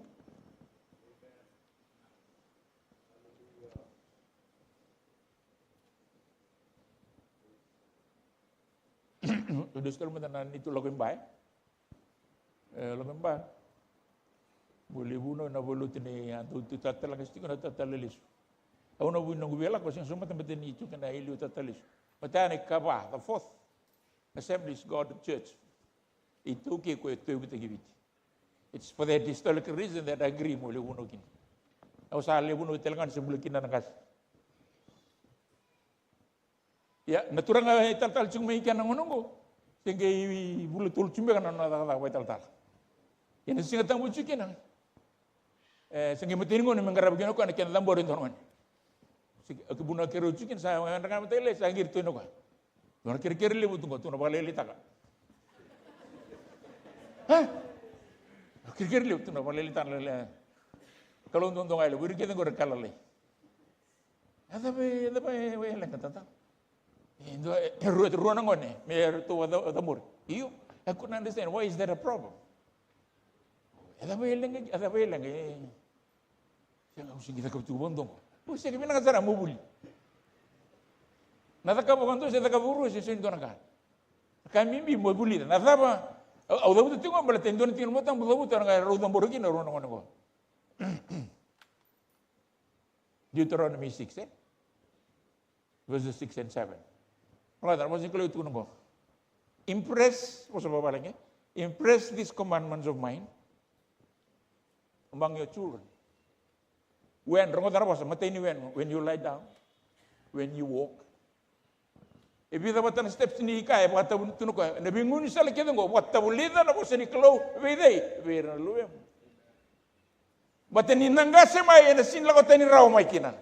Au dusi tale mada na neitou lako i Ba, e? E, lako i Ba. Mo levu na, na valuti ni a dau tu tatala ga tiko na tatala lesu. Au na vu ni noqu via lako, sega soti mada, mada ni tu kena i liu tatala lesu. Mada na ikava, the fourth Assemblies God Church. ITaukei ko e tauyavutaki Viti. It's for that historical reason that I agree mo levu na kina. Au sa levu na tale ga ni se bula kina na qase. Ia, na turaga e talatala tiko mai kea na gauna oqo, se qai vula tolu tu beka na nona cakacaka vakaitalatala. Ia na Siga Tabu tiko kina. E, se qai matai ni gauna me qarava kina o koya na kena cabori e dua na gone. Se, a kibuna kereu tiko kina, sa yadra ga matai lailai, sa qiri tu o koya. Dua na kerekere levu tu qo, tu na vakalailaitaka. E? Kerekere levu tu na vakalailaitaka, lailai. Kalou dodonu ga e levu, ira kece qori ka lalai. A cava, a cava e, e leqa tata? E dua, e rua, rua na gone me ratou a ca-, a cabori. Io, I couldn't understand. Why is that a problem? A cava e leqa, a cava e leqa? E, sega, au sega ni cakava tiko vakadua qo. Au sega, vinaka sara mo vuli. Na cakava vakadua se cakava vakarua se sega ni dua na ka. Na ka bibi mo vulica. Na cava, au, au cavuta tiko qo baleta e dua na tiki ni Vola Tabu cavuta na ka rau cabori kina rua na gone qo. Deuteronomy six, e? Verses six and seven. Rogoca na vosa ni Kalou e tukuna qo. Impress, vosa vakavalagi, impress these commandments of mine among your children. When, rogoca na vosa, matai ni when, when you lie down, when you walk, E vica vata na steps ni ka e vakatavulica tu na koya. Na veigaunisala kece oqo, vakatavulica na vosa ni Kalou vei cei? Vei ira na luvemu. Baleta ni na qase mai, ena sega ni lako tani rawa mai kina.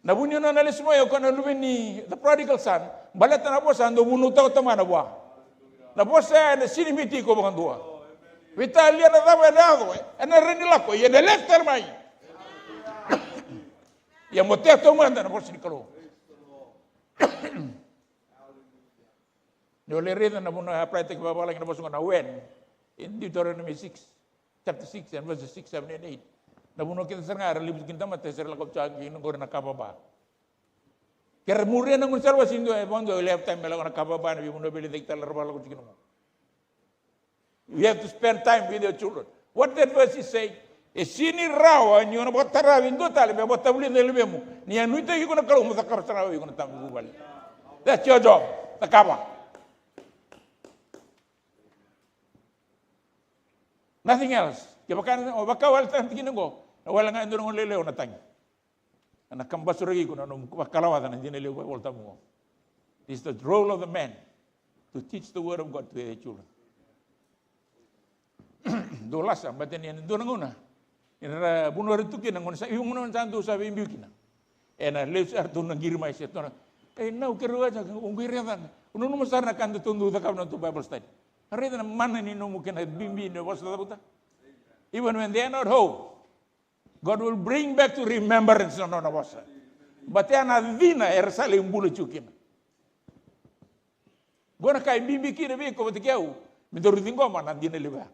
Na vu ni nona lesu mai o koya na luve ni, the prodigal son, baleta na vosa a dau vunautaka o tamana vua. Na vosa ya ena sega ni biuti iko vakadua. Veitalia na cava ena yaco, ena rawa ni lako, ia ena lesu tale mai. Ia mo tei taumada na vosa ni Kalou. Ni o lai raica na vanua e apply-taki vakavalagi na vosa qo na when in Deuteronomy six, chapter six and verses six, seven and eight. Na vanua kece sara ga era levu tu kina tamata, era lako tu kina qori na kavaba. Ke ra muria na gaunisala vakasigudua, e vakadua e left time me lako na kavaba, na veivanua veiliutaki tale era vakalako tu kina qo. You have to spend time with your children. What that verse is saying? E sega ni rawa ni o na vakatara vei dua tale me vakatavulica na luvemu. Ni a nuitaki iko na Kalou mo cakava sara ga o iko na tamu vuvale. That's your job. Cakava. Nothing else. Kevaka o vakawale tale tiko kina qo, na wale ga e dua na gone lailai o na tagi. Ena kabasuraki iko na nomu vakalawaca na dina levu vakaivolatabu qo. This is the role of the man, to teach the word of God to their children. Dou lasa, baleta ni ena dua na gauna ni ra vanua era tu kina, gauna sa, io, gauna sa dou sa veibiu kina. Ena lesu sara tu na qiri mai se tu na, e, nau, keirau a sa, o qiri a cana. O nanuma sara na ka datou dau cakava na nodatou Bible study. Raica na mana ni nomu kena bibi ni vosa cavuta. Even when they are not home, God will bring back to remembrance na nona vosa. Baleta ya na cina era sa lai bula tiko kina. Qo na ka e bibi kina vei iko vata kei au, me daru ciqoma na dina levu ya.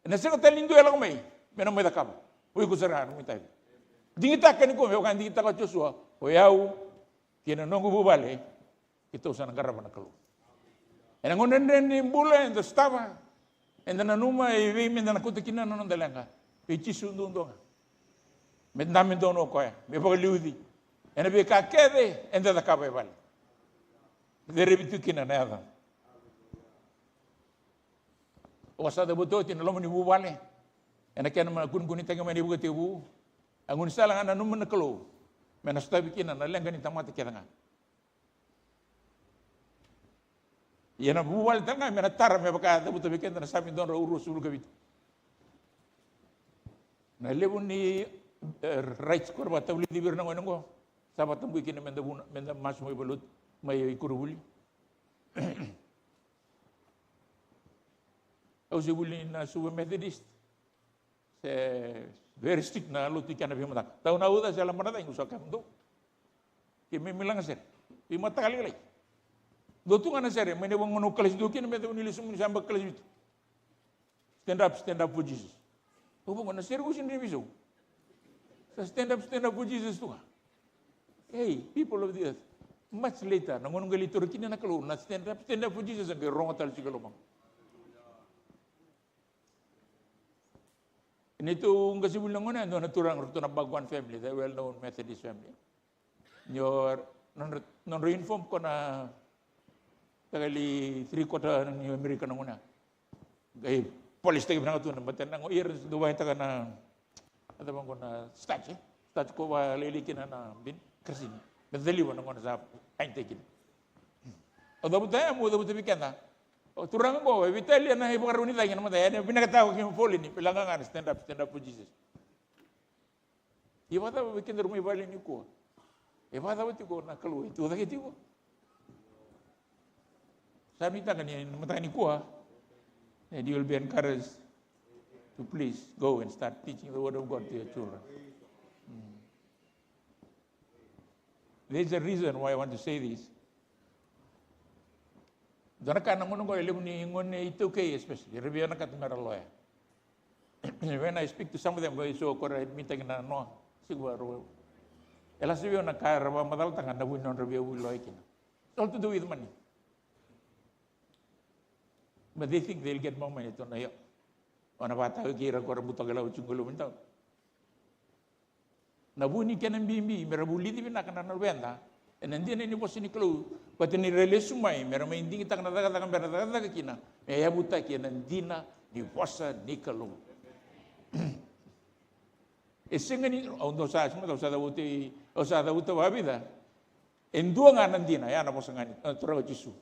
Ena sega tale ni dua e lako mai me na mai cakava. O iko sara ga na nomu itavi. Digitaka nikua me vaka e digitaka o Josua, o yau kei na noqu vuvale, keitou sa na qarava na Kalou. Ena gauna dredre ni bula eda sotava, eda nanuma i vei meda na kauta kina na noda leqa. Vei Jisu duadua ga. Me dabe donu o koya, me vakaliuci ena veika kece eda cakava e vale. Cerevi tu kina na yacana. O sa cavuta oti na loma ni vuvale ena kena mai na kunekunetaki mai na ivakatekivu. A gaunisala ga nanuma na Kalou me na sotavi kina na leqa ni tamata kece ga. Ia na vuvale tale ga me na tara me vaka e cavuta vei keda na Same dua na drau ruasagavulu ka vitu. Na levu ni, e, rights ko ra vakatavulici vei ira na gone oqo. Sa vakatabui kina me da vuna, me da masu mai valenilotu, mai koronivuli. Au se vuli na Suva Methodist. Se very strict na lotu i kena veimataka. Tau na uca se laba na cagi, au sa kaya, dou. Keimami laga sere. Veimataka lailai. Dua tu ga na sere, mai na vagona au kalasi dua kina me cau ni lesu mai ni sa baka kalasi vitu. Stand up, stand up for Jesus. Au vagona sere, au sega ni veisau. Sa stand up, stand up for Jesus tu ga. Hey, people of the earth. Much later, na gauna qai lai taura kina na Kalou na stand up, stand up for Jesus, a qai rogo tale tiko e lomaqu. Neitou qasenivuli na gauna ya, dua na turaga, ratou na Bhagwan family, the well known Methodist family. Ni o nodra, nodra uniform ko na takali three quarter ni Amerika na gauna ya. Qai polish taki vinaka tu na, baleta na gauna ya era dau vakayagataka na, na cava qo na starch, e? Starch ko vakalailai kina na bean, karasini. Me caliva na gauna sa iron taki kina. Au cavuta ya, meu cavuta vei keda. O turaga qo, e veitalia na ivakarau ni cagi ena mata, ena vinakata ko kina foleni, me laga ga na stand up, stand up for Jesus. Ia vakacava vei kedaru mai vale nikua? E vakacava tiko na Kalou e tucake tiko? Sa nuitaka ni mataka nikua, and you will be encouraged to please go and start teaching the word of God to your children. Mm. There's a reason why I want to say this. Dua na ka na gauna qo e levu ni gone iTaukei especially, era via vinakata mera lawyer. When I speak to some of them, qo e so ko ra admit-taki na noa, siku va rua. E lasa vei au na ka era vakamacalataka na vu ni nodra via vuli lawyer kina. It's all to do with money. But they think they'll get more money, tukuna io. O na vakatau kei ira ko ra butaka lawyer tiko qo e loma ni tauni. Na vu ni kena bibi mera vulici vinaka na luveda ena dina ni vosa ni Kalou, baleta ni ra lesu mai mera mai digitaka na cakacaka bera na cakacaka kina, me yavutaki ena dina ni vosa ni Kalou. E sega ni, au dau sa, au sa cavuta, au sa cavuta vakavica. E dua ga na dina, ya na vosa ga ni, na Turaga o Jisu.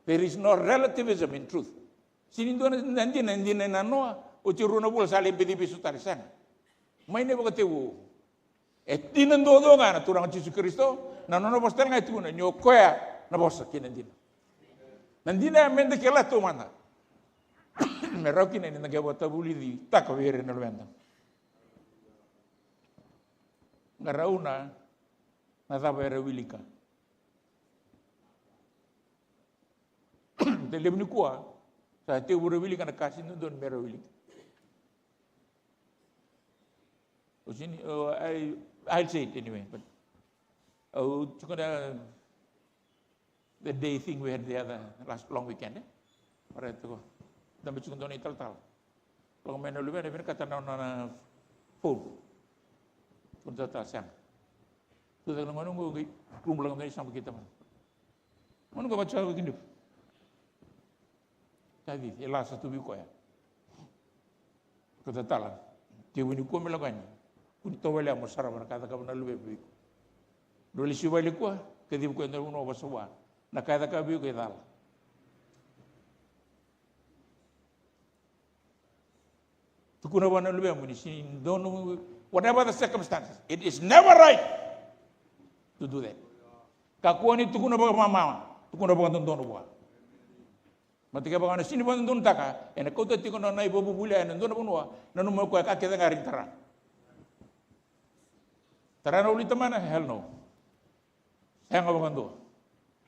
There is no relativism in truth. Sega ni dua na dina, e dina na noa, oti e rua na vula sa lai beci veisotari, sega. Mai na ivakatekivu. E dina duadua ga na Turaga o Jisu Karisito, na nona vosa tale ga e tukuna ni o koya na vosa kei na dina. Na dina ya meda kila taumada. Me rawa kina ni da qai vakatavulivulitaka vei ira na luveda. Qarauna na cava era wilika. Baleta levu nikua sa tekivu ra wilika na ka sega ni dodonu mera wilika. O sini, o, I, I'll say it anyway, but au tiko na, the day thing we had the other last long weekend, e? Mara tiko. Dabe tiko dua na italatala. Lako mai na luvena, vinakata na nona phone. Tukuna talatala, sega. Tucake na gauna qo, qai rubu lako dua na isaba kei tamana. Gauna qo vaka sara kina. Tacici, e lasa tu vei koya. Ko talatala, tekivu nikua me lako yani. Kua ni tovolea mo sarava na ka e cakava na luvemu vei iko. Drau lesu i vale nikua, kacivi koya e dua na vanua vakasavua. Na ka e cakava vei iko e cala. Tukuna vua na luvemu ni sega ni dodonu, whatever the circumstances, it is never right to do that. Kakua ni tukuna vakamamala, tukuna vakadodonu vua. Baleta kevaka o na sega ni vakadodonutaka, ena kauta tiko na nona ivakavuvuli ena dua na vanua, nanuma o koya ka kece ga e rawa ni tara. Tara na ulu i tamana, hell no. Sega vakadua.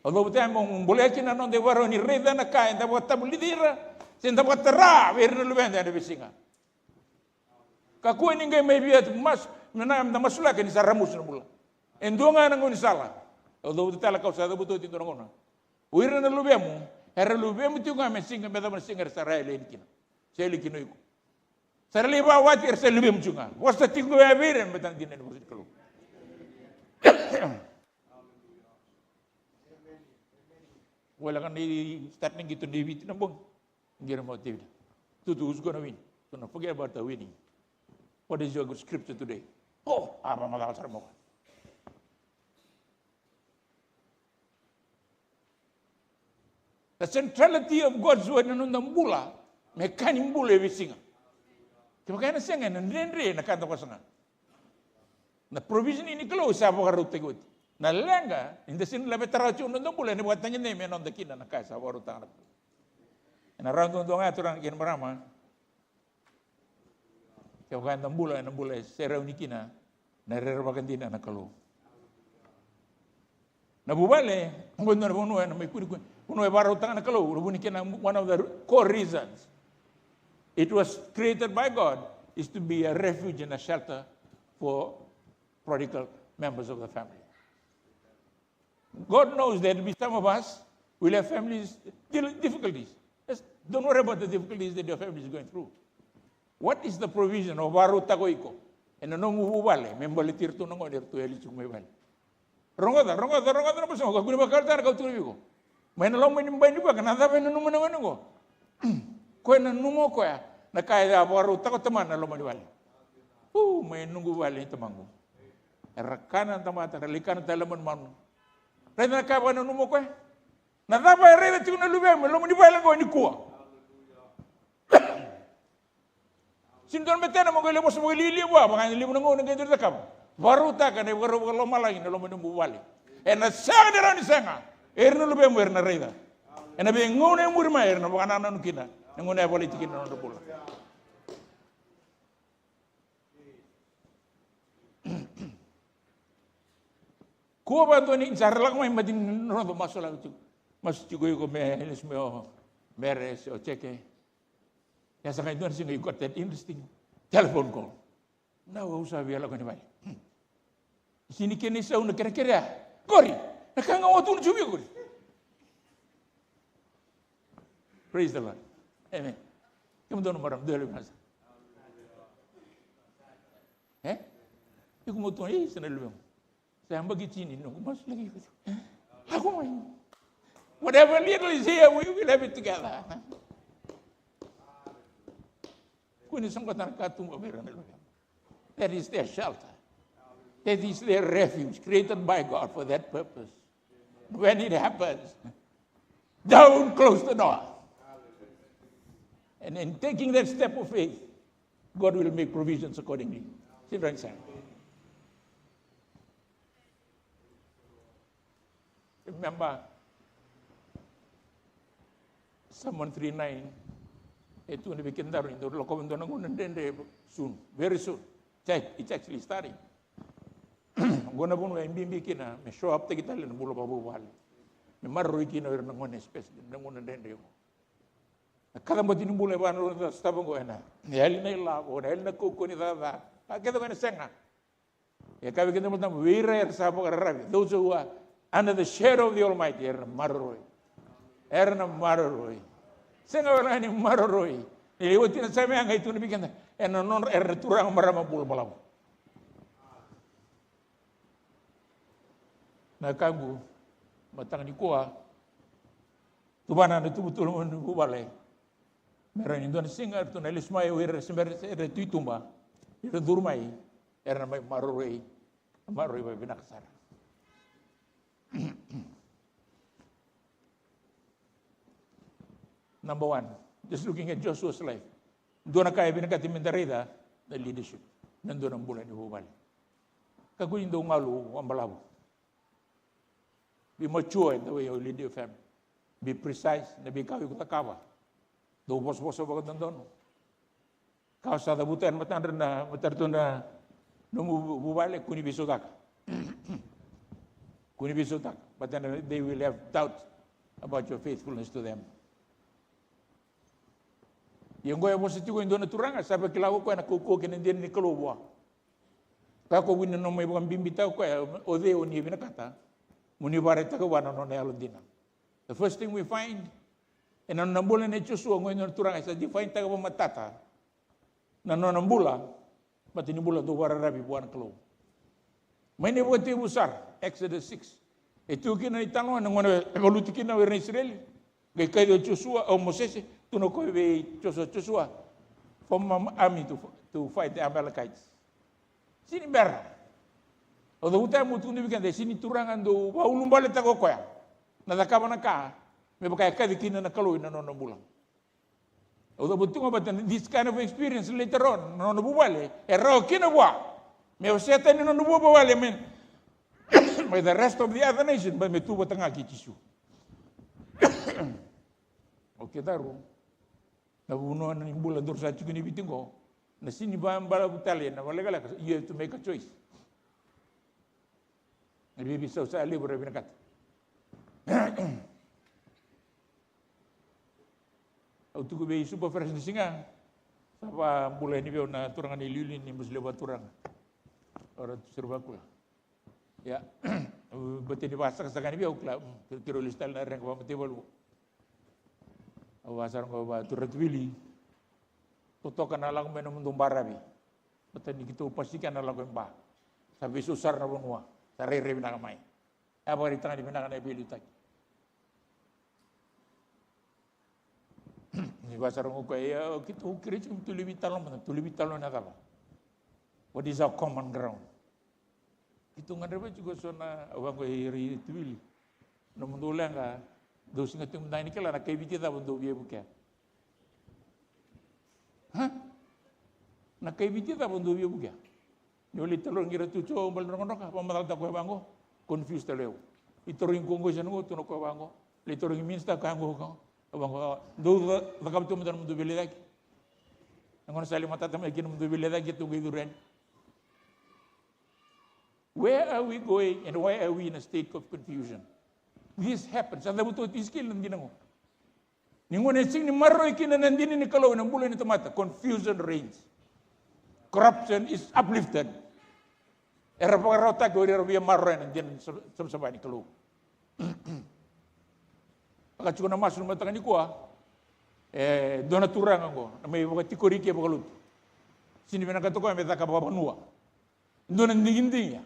Au cavuta ya meu bolea kina na noda ivakarau ni raica na ka eda vakatavulici ira, se da vakatara vei ira na luveda ena veisiga. Kakua ni qai mai via masu, me na, da masulaka ni sa ramusu na bula. E dua ga na gaunisala. Au cavuta tale, kau sa cavuta oti e dua na gauna. O ira na luvemu era luvemu tiko ga me siga, me cava na siga era sa ra yali yani kina. Se yali kina o iko. Sa ra lai vakawati, era sa luvemu tiko ga. Vosa tiko ga vei ira me baleta na dina ni vosa ni Kalou. Voleka ni start na qito ni Viti na bogi. Qiri mai o Tevita. Tutu, who's gonna win? Tukuna, forget about the winning. What is your good scripture today? Oh, a vakamacala sara mai o koya. The centrality of God's word na noda bula me ka ni bula e veisiga. Kevaka ena sega, ena dredre na ka da vakasaga. Na provision ni Kalou sa vakarautaki oti. Na leqa ni da sega ni laveta rawa tiko na noda bula, ena vakatagedegede me noda kina na ka e sa vakarautaka na Kalou. Ena rawa duadua ga, turaga kei na marama. Kevaka eda bula ena bula e serauni kina na rerevaka dina na Kalou. Na vuvale, oqo e dua na vanua ena mai kunikuni, vanua e vakarautaka na Kalou, na vuni kina, one of the core reasons it was created by God is to be a refuge and a shelter for prodigal members of the family. God knows there will be some of us will have families dil-, difficulties. Just don't worry about the difficulties that your family is going through. What is the provision o vakarautaka o iko ena nomu vuvale me baleti iratou na gone eratou yali tiko mai vale? Rogoca, rogoca, rogoca na vosa, o kakua ni vakarautaka na ka au tukuna vei iko. Mai na loma ni bai ni vaka, na cava e nanuma na gone oqo? Koya e nanuma o koya na ka e a vakarautaka o tamana na loma ni vale. U, mai noqu vale ni tamaqu. Era kana na tamata, era lai kana tale na manumanu. Raica na ka e vakananuma o koya. Na cava e raica tiko na luvemu e loma ni vale oqo nikua? Sega ni dua na betena mo qai lai vosa vakalialia vua, vaka e levu na gauna qai dau cakava. Vakarautaka na ivakarau vakalomalagi na loma ni nomu vale. Ena sega ni rawa ni sega. Ira na luvemu era na raica. Ena veigauna e muri mai era na vakanananu kina na gauna e vakalaiti kina na nodra bula. Kua vakadua ni sa ra lako mai, mati ni rodo, masu lako tiko. Masu tiko iko me, lesu mai o Mere se o Jeke. Ia sa qai dua na siga you got that interesting telephone call. Nau, au sa via lako ni vale. Hmm. Sega ni kena isau na kerekere ya. Qori, na ka ga au tukuna tiko vei iko qori. Praise the Lord. Amen. Kemudou na marama, dou yalovi mada. E? Iko mo tukuna, e, sa na luvemu. Sa yabaki tini noqu masulaki iko. Lako mai. Whatever little is here, we will have it together. Kua ni sogota na katuba vei ira na luvemu. That is their shelter. That is their refuge, created by God for that purpose. When it happens, don't close the door. And in taking that step of faith, God will make provisions accordingly. Sit right side. Remember, Psalm one three nine, e tukuna vei kedaru ni dau lakova e dua na gauna dredre soon, very soon. It's actually starting. Oqo na vanua e bibi kina me show up taki tale na bula vakavuvale, me maroroi kina o ira na gone, especially na gauna dredre oqo. Na kacabote ni bula e vaka na sotava oqo, ena yali na ilavo, ena yali na kaukauwa ni cakacaka, a kece oqo ena sega. E kaya vei keda na iVolatabu, vei ira era sa vakararavi, those who are under the shadow of the Almighty, era na maroroi. Era na maroroi. Sega wale ga ni maroroi. Ni oti na Same ya qai tukuna vei keda, ena nodra, era na turaga, marama, bula balavu. Na wekaqu, mataka nikua, tuvana na tuvatuva ni vuvale. Me rawa ni dua na siga eratou na lesu mai o ira se bera era tu i tuba, era curu mai, era na mai maroroi, maroroi vakavinaka sara. Number one, just looking at Joshua's life. Dua na ka e vinakati meda raica na leadership, na dua na bula ni vuvale. Kakua ni dau galu vakabalavu. Be mature in the way you lead your family. Be precise na veika o iko cakava. Dau vosavosa vakadodonu. Ka o sa cavuta ena matadra na, matadra na nomu vu-, vuvale, kua ni veisautaka. Kua ni veisautaka. But then they will have doubt about your faithfulness to them. Ia oqo e vosa tiko e dua na turaga, sa vakila o koya na kaukauwa kei na dina ni Kalou vua. Kaya ko, vuni na nomu mai vakabibitaka o koya, o cei o ni vinakata mo ni vakaraitaka vua na nona yalodina? The first thing we find, ena nona bula nei Josua, oqo e dua na turaga e sa define taka vakamatata na nona bula, baleta ni bula dau vakararavi vua na Kalou. Mai na iVakatekivu sara, Exodus six. E tu kina na italanoa, na gauna e valuti kina o ira na Isireli. Qai kaci o Josua, o Mosese, tukuna o koya vei Josua, Josua, form an army to, to fight the Amalekites. Sega ni bera. Au cavuta me tukuna vei keda, e sega ni turaga dau vakaulubaletaka o koya na cakava na ka Me vaka e kaci kina na Kalou ena nona bula. Au cavuta tiko ga vata, this kind of experience later on, na nona vuvale e rawa kina vua me wasea tani na nona vuvale mai, mai the rest of the other nation, but me tu vata ga kei Jisu. Okay, daru. Na vanua ni bula daru sa tiko ni Viti qo, na sini vabalavu tale na vakalekaleka, you have to make a choice. Na veiveisau sa levu era vinakata. Au tuku vei Super Fresh ni siga, sa vabula yani vei au na turaga na iliuliu ni Muslim vakaturaga, o Ratu Sirivakula. Ia, au bati ni vakasakasaka yani vei au, kila, mm, ke-, keirau lesu tale na reqa vakamataivalu. Au vaka sara qo, vaka, Turaga Tavili, totoka na lako mai nomudou baravi. Baleta ni keitou pasika na lako i Ba. Sa veisau sara na vanua. Sa rairai vinaka mai. E a vakaraitaka ni vinaka na veiliutaki. Ni vaka sara qo o koya, ia, keitou kerei tiko me tou lai veitalanoa, tou lai veitalanoa na cava? What is our common ground? Keitou gadreva tiko so na, au vaqo, e, Tavili, nomudou leqa, dou sega tiko mada ni kila na kai Viti cava dou via vukea. Ha? Na kai Viti cava dou via vukea? Ni o lai tarogi ira tu, so bale drokadroka, vakamacalataka o koya vaqo, confuse tale au. Lai tarogi koya qo, sa na qo, tukuna o koya vaqo. Lai tarogi minista, koya qo, koya vaqo. Dou ca-, cakava tu mada nomudou veilecayaki. Na gauna sa lai matata mai kina nomudou veilecayaki, keitou qai curu yani. Where are we going and why are we in a state of confusion? This happens. Sa cavuta oti Isikeli na dina qo. Ni gauna e sega ni maroroi kina na dina ni Kalou ena bula ni tamata, confusion reigns. Corruption is uplifted. Era vakararawataki o ira era via maroroya na dina ni sa-, savasava ni Kalou. Vaka tiko na masu ni mataka nikua, e dua na turaga qo, na mai vakatikori eke vakalotu. Sega ni vinakata o koya me caka vakavanua. Dua na digidigi ya.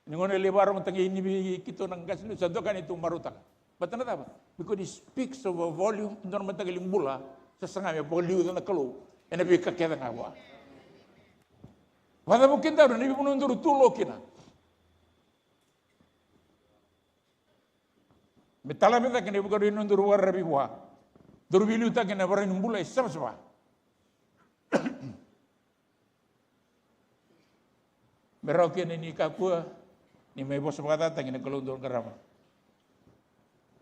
Ni gauna e lai vakarogotaki yani vei keitou na qase ni lotu, sa dua ka ni tou marautaka. Baleta na cava? Because it speaks of a volume, dua na mataqali bula sa saga me vakaliuca na Kalou ena veika kece ga vua. Vakacava o kedaru, na veivanua daru tu lo kina? Me tala me cake na ivakarau ni nodaru vakararavi vua. Daru veiliutaki ena ivakarau ni bula e savasava. Me rawa kina ni kakua ni mai vosa vakacataki na Kalou daru qarava.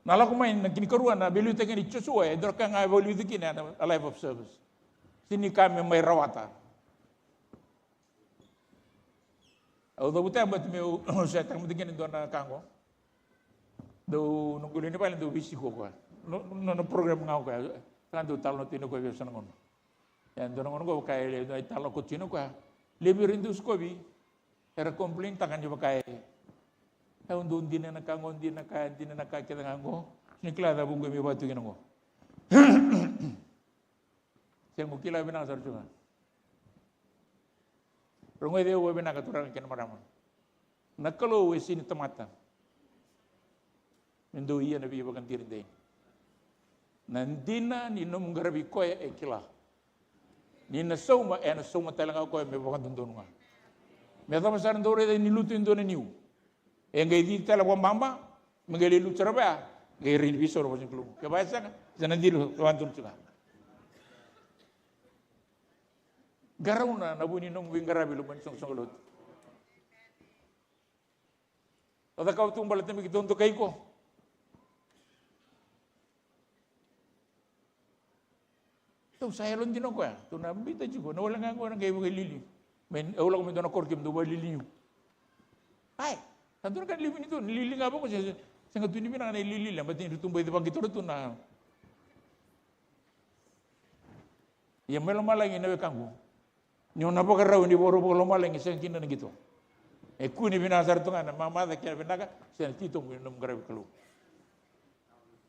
Na lako mai na kena ikarua na veiliutaki ni Josua, e dua ka ga e vakaliuci kina na life of service. Sega ni ka me mai rawata. Au cavuta, but meu sa taka mada kina e dua na ka qo. Dau noqu lewe ni vale dau veisiko o koya. No, no, nona program ga o koya. Sa dau talanoa tiko o koya vei au sa na gauna. Ia dua na gauna qo vaka e lai talanoa tiko o koya. Levu era dau sikovi. Era complain taka ni vaka e, e, au dau dina na ka qo, dina na ka, dina na ka kece ga qo. Ni kila cava qo me vaka tu kina qo. Sega, au kila vinaka sara tu ga. Rogoci au vakavinaka, turaga kei na marama. Na Kalou e sega ni tamata me dou ia na veivakadinadina. Na dina ni nomu qaravi koya e kila. Ni na sauma, ena sauma tale ga o koya me vakadodonu ga. Me yacova sara dou raica ni lutu e dua na niu. E qai cici tale vakababa, me qai lai lutu sara vaya, qai rai ni veisau na vosa ni Kalou. Kevaka e sega, sa na dina vakadodonu tiko ga. Qarauna na vu ni nomu veiqaravi e loma ni soqosoqo lotu. O cakava tu baleta me keitou dokai iko. Tou sa yalodina o koya, tou na biuta tiko, na wale ga qo na qai vakaliliu. Me au lako me dua na koro keimami dau vakaliliu. Ai, sa dua na ka na liu vei keitou, na liuliu ga vaka, se, se, sega tu ni vinaka na iliuliu, baleta ni ratou bau vakaitaura tu na. Ia mai lomalagi na wekaqu. Ni o na vakarau ni vakarau vakalomalagi, sega kina na qito. E kua ni vinaka sara tu ga na mamaca kei na vinaka, se na titobu ni nomu qaravi Kalou.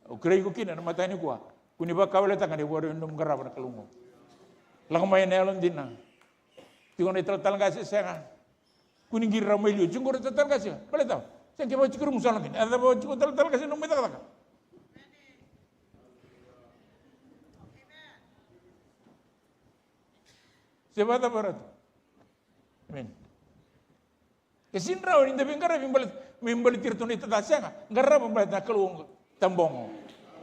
Au kerei iko kina na mataka nikua, kua ni vakawaletaka na ivakarau ni nomu qarava na Kalou qo. Lako mai na yalodina. Tiko na italatala qase, sega. Kua ni qiri rawa mai liu, tiko qori talatala qase, baleta sega, kevaka tiko ira mo sa lako kina. A cava tiko talatala qase na nomu mai cakacaka? Se vakacava, Ratu? Amen. Ke sega ni rawa ni da veiqaravi baleta, me baleti iratou na italatala, sega, qarava baleta na Kalou oqo. Tabogo.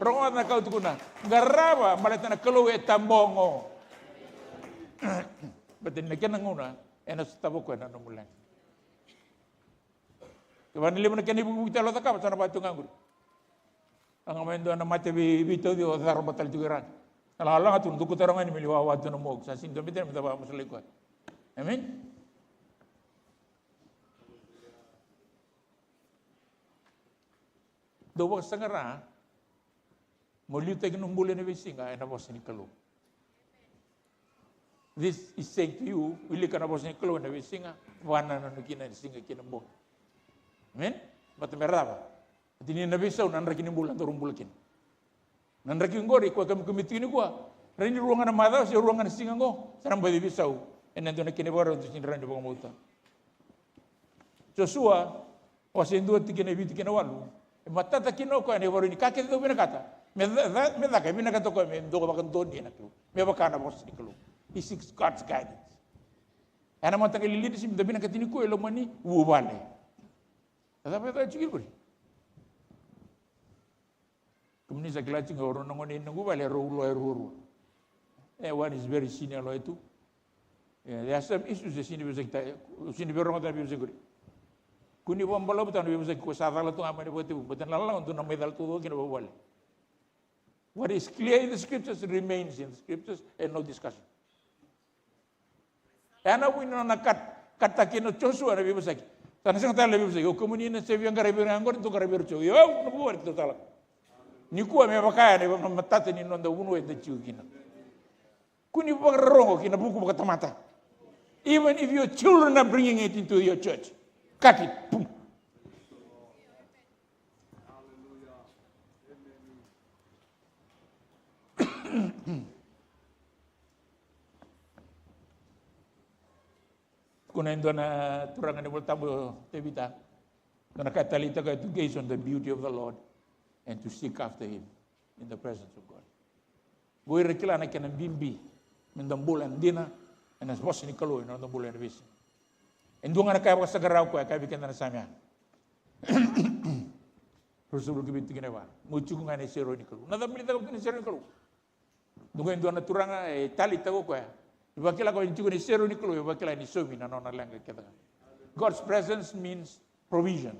Rogoca na ka au tukuna. Qarava baleta na Kalou e tabogo. Baleta ni na kena gauna ena sotava o koya na nomu leqa. Kevaka ni levu na kena ivukivuki tale o cakava, sa na vaka tu ga qori. A ga mai dua na mate vei, veitauci, o caro vata tale tiko i ra. Na lagalaga tu, duku taro ga ni me liu wawa tu na moku. Sa sini dua me tena me da vakamasalai koya. Amen. Dou vakasaqara mo liutaki na bula ena veisiga ena vosa ni Kalou. This is saying to you, wilika na vosa ni Kalou ena veisiga, vakanananu kina ena siga kei na bogi. Amen? Baleta me ra cava? Baleta ni na veisau na draki ni bula daru bula kina. Na draki qori koya kamikami tiko nikua, rai ni rua ga na macawa se rua ga na siga qo, sa na baci veisau ena dua na kena ivakarau, dou sini rawa ni vakabauta. Josua, wase e dua, tikina e vitu kei na walu. E matata kina o koya na ivakarau ni ka kece dau vinakata me ca-, ca-, me caka, e vinakata o koya me dau vakadonuya na Kalou, me vaka na vosa ni Kalou. He seeks God's guidance. Ena mataqali leadership, da vinakata ni koya e loma ni vuvale. A cava e caka tiko qori? Kemuni sa kila tiko ga, o rau na gone ni noqu vale, rau loya ruarua. Eh, one is very senior lawyer tu. Eh, there are some issues e sini veivosaki, sini veirogoca na veivosaki qori. Kua ni vakabalavu tale na veivosaki, ko sa cala tu ga mai na vakatekivu, baleta na lalaga dou na mai cala tu kina vakavuvale. What is clear in the scriptures remains in the scriptures and no discussion. E na vuni na nona kat-, kataki na Josua na veivosaki. Sa na sega tale na veivosaki. O kemuni na se via qaravi ira ga qori, dou qaravi ira tiko. Io, na vuvale dou tala. Nikua me vaka ya na ivakamatatataki ni noda vanua eda tiko kina. Kua ni vakarorogo ki na vuku vakatamata. Even if your children are bringing it into your church, cut it. Pum. Tukuna e dua na turaga ni Vola Tabu, Tevita, dua na ka e taleitaka, to gaze on the beauty of the Lord and to seek after him in the presence of God. Qo ira kila na kena bibi me da bula dina ena vosa ni Kalou ena noda bula ena veisiga. E dua ga na ka e vakasaqara o koya, kaya vei keda na Same ya. Ruasagavulu ka vitu, tikina e va. Mo tiko ga ena iserau ni Kalou. Na cava me lai caka tu ena iserau ni Kalou? Dua qo e dua na turaga e taleitaka o koya. E vakila o koya ni tiko ena iserau ni Kalou, e vakila ni saumi na nona leqa kece ga. God's presence means provision,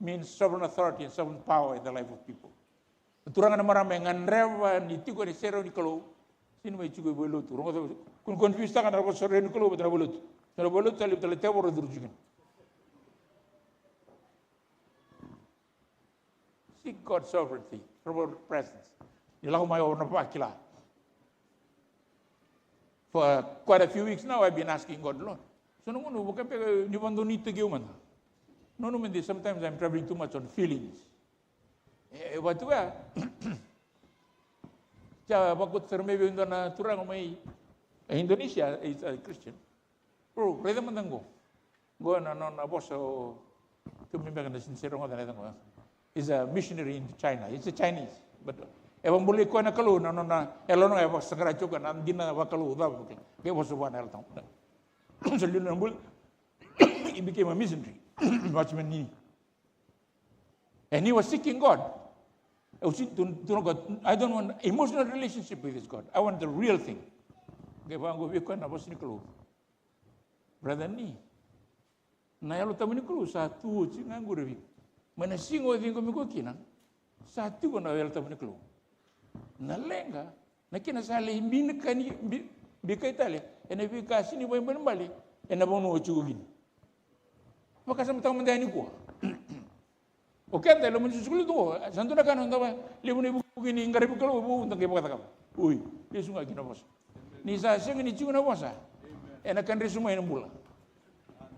means sovereign authority and sovereign power in the life of people. Na turaga, na marama e gadreva ni tiko ena iserau ni Kalou. Sini mai tiko e valenilotu. Rogoca, kua ni confuse-taka na vosa ni Kalou vata na valenilotu. Na valenilotu sa levu tale na tevoro e curu tiko kina. Seek God's sovereignty, sovereign presence. Ni lako mai o na vakila. For quite a few weeks now, I've been asking God, Lord, so na gauna vaka beka ni vakadonuitaki au mada. Nanuma ni sometimes I'm traveling too much on feelings. E, e vaka tu ya. Sa vakauta sara mai vei au e dua na turaga mai Indonesia, he's a Christian. Bro, raica mada qo. Qo na nona vosa o, kemuni beka na sini se rogoca na yaca qo. He's a missionary in China. He's a Chinese. But e vakabulai koya na Kalou, na nona, e lona ga e vakasaqara tiko na dina vakalou cava. Qai vosa vua na Yalo Tabu. Sa liu na bula. He became a missionary. Watchman Nee. And he was seeking God. I was seeking to, to know God. I don't want emotional relationship with this God. I want the real thing. Qai vaqo vei koya na vosa ni Kalou. Brother Nee, na Yalo Tabu ni Kalou sa tu oti ga qori vei iko. Mai na siga o ciqomi koya kina, sa tiko na Yalo Tabu ni Kalou. Na leqa, na kena sa lai bikai, bi-, bikai tale ena veika sini vakaibalebale ena vanua o tiko kina. Vakasamataka mada yani nikua. O keda e loma ni Jisu Karisito, sa dua na ka na noda va, levu na ivukivuki ni qaravi Kalou, vuku da qai vakacakava. Oi, lesu ga ki na vosa. Ni sa sega ni tiko na vosa, ena kadresu mai na bula.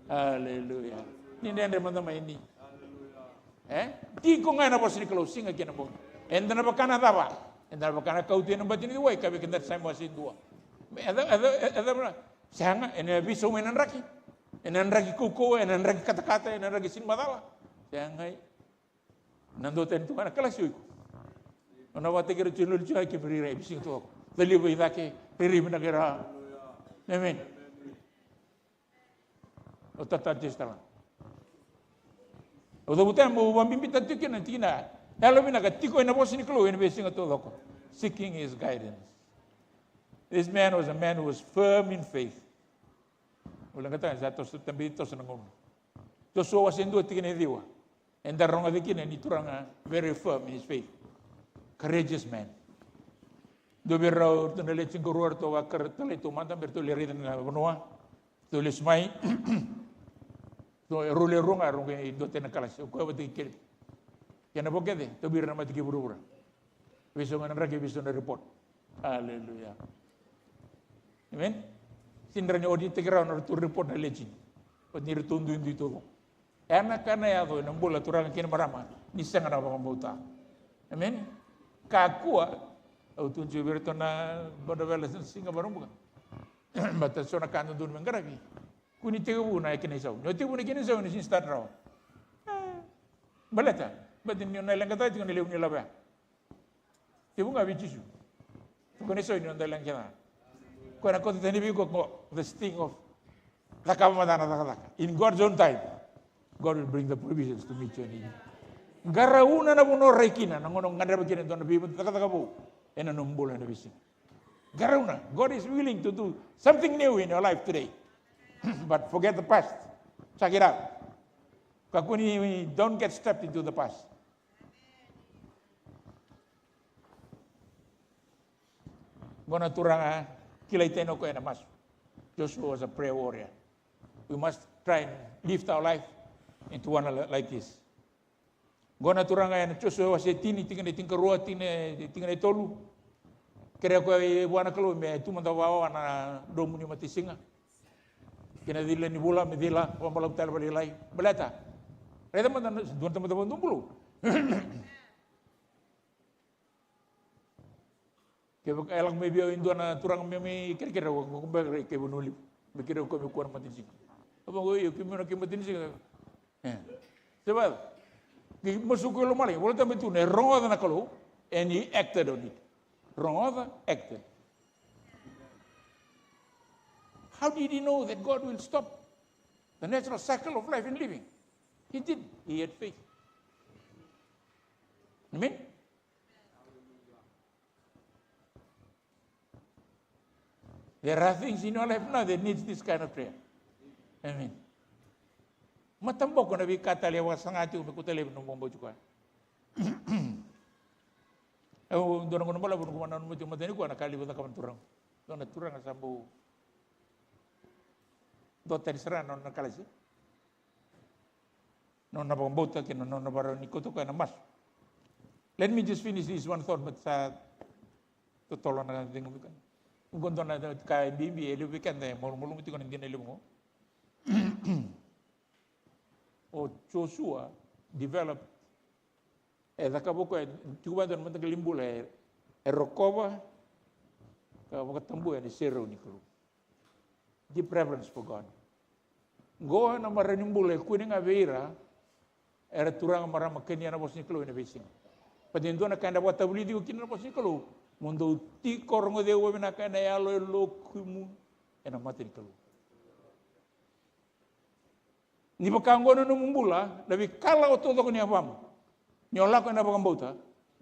Aleluya. Ni dredre mada mai ni. E? Tiko ga ena vosa ni Kalou, siga kei na bogi. Eda na vaka na cava? Eda na vaka na kauti ena bati ni wai, ka vei keda Same wase dua. Eda, eda, eda, eda, sega, ena veisau mai na draki. Ena draki kaukauwa, ena draki katakata, ena draki sini macala. Sega. Na dua tani tu ga na kalasi o iko. O na vakataki ira tiko na loli tiko ga, ke rairai, veisiga tu ga. Caliva i cake, rairai vinaka i ra. Amen. O tata tiko tale ga. Au cavuta, meu vakabibitaka tiko kina, tikina. Yalo vinaka tiko ena vosa ni Kalou ena veisiga taucoko. Seeking his guidance. This man was a man who was firm in faith. Ule gata sa toso tabi toso na gauna. Josua wase dua tikina e ciwa. Eda rogoca kina ni turaga very firm in his faith. Courageous man. Dua vei rau ratou na lewe tinikarua ratou vakarautaki taumada me ratou lai raica na vanua. Ratou lesu mai. Ratou e rau lewe rua ga rau qai duatani na kalasi. O koya vata kei Kelepi. Kena vo kece, tauvi ira na mate ki vuravura. Veisau ga na draki, veisau na report. Aleluya. Amen. Sega ni rawa ni audit-taki rawa na ratou report na legend. But ni ratou duidui taucoko. E na ka na yaco ena bula turaga kei na marama ni sega na vakabauta. Amen. Kakua, au tukuna tiko vei iratou na boda vela sa siga Vakaraubuka. Baleta so na ka dodonu me qaravi. Kua ni tekivu na kena isau. Ni o tekivu na kena isau, ni sega ni start rawa. E, baleta, baleta ni o na leqa tiko na levu ni lavo ya. Tekivu ga vei Jisu. Ko na isau ni o na leqa kece ga. Ko na kauta tani vei iko ko the sting of cakava mada na cakacaka. In God's own time, God will bring the provisions to meet your need. Qarauna na vanua o rai kina, na gauna o gadreva kina e dua na veicakacaka vou ena nomu bula ena veisiga. Qarauna. God is willing to do something new in your life today. But forget the past. Check it out. Kakua ni don't get stepped into the past. Qo na turaga kilai tani o koya ena masu. Joshua was a prayer warrior. We must try and lift our life into one li-, like this. Qo na turaga ena Joshua wase tini, tikina e tinikarua, tikina, tikina e tolu. Kerea koya vua na Kalou me tu mada vakawawa na domo ni matasiga. Kei na cila ni vula me cila, vakabalavu tale vakalailai. Baleta. Raica mada na, dua na tamata vakadua bulou. Kevaka e lako mai vei au e dua na turaga me mai kerekere, au vaqo beka rai kei Vanua Levu. Me kerea o koya me kua na matanitu. Au vaqo, io, keimami na kei matanitu. E. Se vaka. Kei masu ko i lomalagi, Volatabu e tukuna, e rogoca na Kalou, and he acted on it. Rogoca, acted. How did he know that God will stop the natural cycle of life and living? He did. He had faith. Amen? There are things in your life now that needs this kind of prayer. Amen. Mataboko na veika tale e vakasaga tiko me kauta laivi na nomu vakabauti koya. Au dua na gauna balavu na gauna nanuma tiko matani koya na ka levu cakava na turaga. Dua na turaga sa bau duatani sara na nona kalasi. Nona vakabauta kei na nona vakarau ni kauta koya na masu. Let me just finish this one thought, but sa totolo na cegu vei keda. Qo dua na ka e bibi e levu vei keda e malumalumu tiko na dina levu qo. O Joshua develop, e cakava o koya, tiko vua e dua na mataqali bula e, e rokova ka vakatabua na iserau ni Kalou. Deep reverence for God. Qo na marau ni bula e kune ga vei ira era turaga, marama kania na vosa ni Kalou ena veisiga. Baleta e dua na ka eda vakatavulici iko kina na vosa ni Kalou, mo dou tiko rogoci au vakavinaka ena yalo, e lokimu, ena mata ni Kalou. Ni vaka oqo na nomu bula, na veikalawa taucoko ni yavamu, ni o lako ena vakabauta,